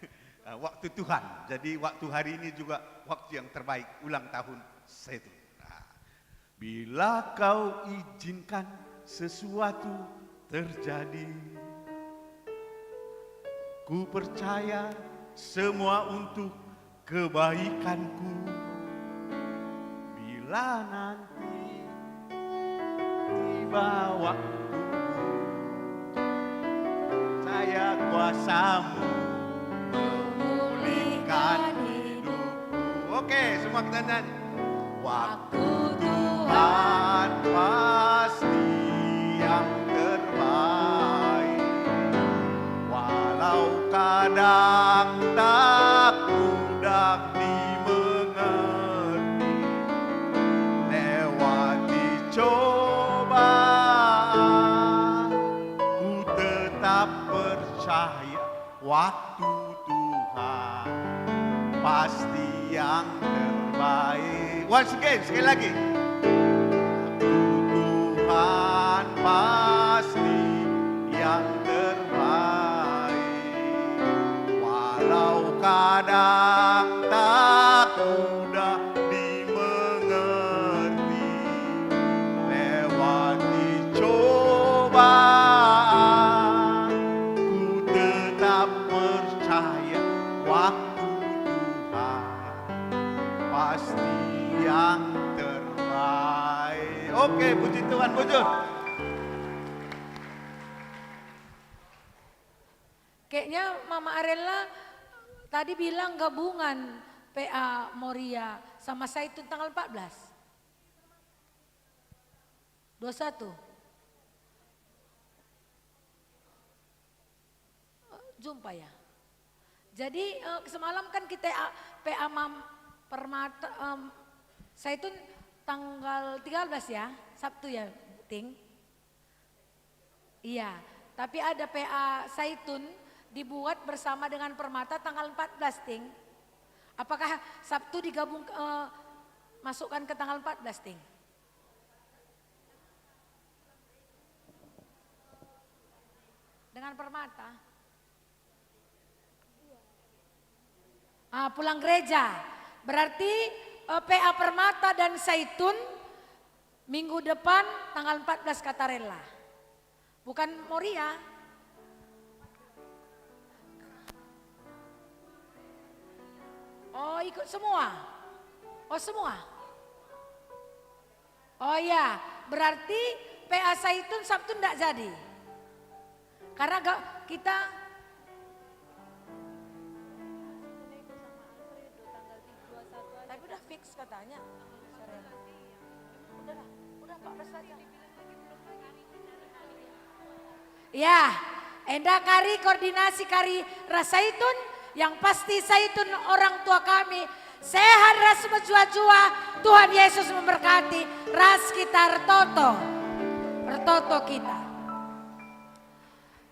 Eh, waktu Tuhan. Jadi, waktu hari ini juga waktu yang terbaik ulang tahun Zaitun. Nah, bila Kau izinkan sesuatu terjadi, ku percaya semua untuk kebaikanku. Bila nanti tiba waktuku, saya kuasamu memulihkan hidupku. Oke, semua kita nyanyi. Waktu Tuhan pasti yang terbaik. Walau kadang tak mudah dimengerti, lewati cobaan, ku tetap percaya waktu Tuhan pasti yang terbaik. Once again, sekali lagi. Tuhan pasti yang terbaik, walau kadang tak mudah dimengerti. Lewati cobaan, ku tetap percaya waktu Tuhan pasti yang terbaik. Oke, puji Tuhan, bujur. Kayaknya Mama Arella tadi bilang gabungan P A Moria sama Zaitun tanggal empat belas. Dua satu. Jumpa ya. Jadi, eh, semalam kan kita, ah, P A Mam-, Permata, em, Zaitun tanggal tiga belas ya, Sabtu ya, Ting? Iya, tapi ada P A Zaitun dibuat bersama dengan Permata tanggal empat belas, Ting. Apakah Sabtu digabung, eh, masukkan ke tanggal empat belas, Ting? Dengan Permata? Ah, pulang gereja. Berarti, eh, P A Permata dan Zaitun minggu depan tanggal empat belas Katarella. Bukan Moria? Oh, ikut semua? Oh, semua? Oh iya, berarti P A Zaitun Sabtu ndak jadi. Karena gak, kita tapi udah fix katanya. Udahlah, udah empat belas saja. Ya, enda kari koordinasi kari ras Zaitun, yang pasti Zaitun orang tua kami sehat ras mejuah-juah. Tuhan Yesus memberkati, ras kita ertoto. Ertoto kita.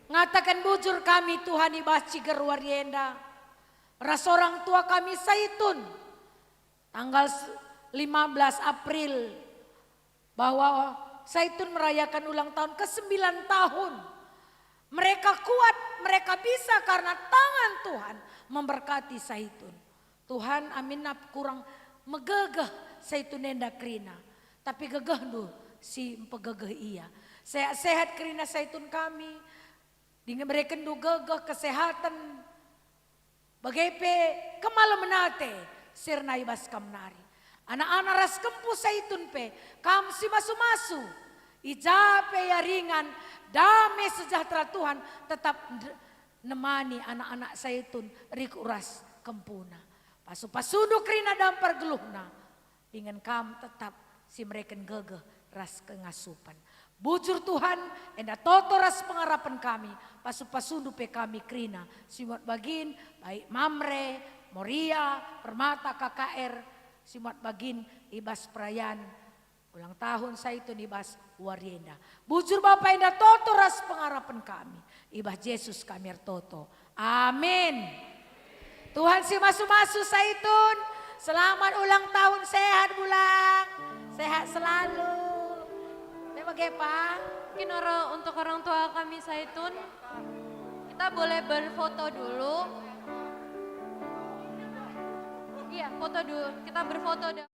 Ngataken bujur kami, Tuhan, i bas ciger wari enda, ras orang tua kami Zaitun, tanggal s-, lima belas April, bahwa Zaitun merayakan ulang tahun kesembilan tahun. Mereka kuat, mereka bisa karena tangan Tuhan memberkati Zaitun. Tuhan, aminna kurang megegeh Zaitun enda kerina, tapi gegehndu si mpegegeh ia. Sehat-sehat kerina Zaitun kami, dingen berekenndu gegeh, kesehatan, bage pe kemalemen ate si erna i bas kam nari. Anak-anak ras kempu Zaitun pe, kam si masu-masu, i ja pe ia ringan, dame sejahtera Tuhan tetap nd-, nemani anak-anak Zaitun rikut ras kempuna. Pasu-pasundu kerina dampar geluhna, dingen kam tetap si mereken gegeh ras kengasupen. Bujur Tuhan, enda toto ras pengarapen kami, pasu-pasundu pe kami kerina, si muat bagin, baik Mamre, Moria, Permata, K K R, si muat bagin i bas perayaan ulang tahun Zaitun i bas wari enda. Bujur Bapa, enda toto ras pengarapen kami, i bas Jesus kami ertoto. Amin. Tuhan si masu-masu Zaitun, selamat ulang tahun, sehat bulang, sehat selalu. Memang, Pak. Mungkin oro-, untuk orang tua kami Zaitun, kita boleh berfoto dulu. Ya, foto dulu. Kita berfoto dulu.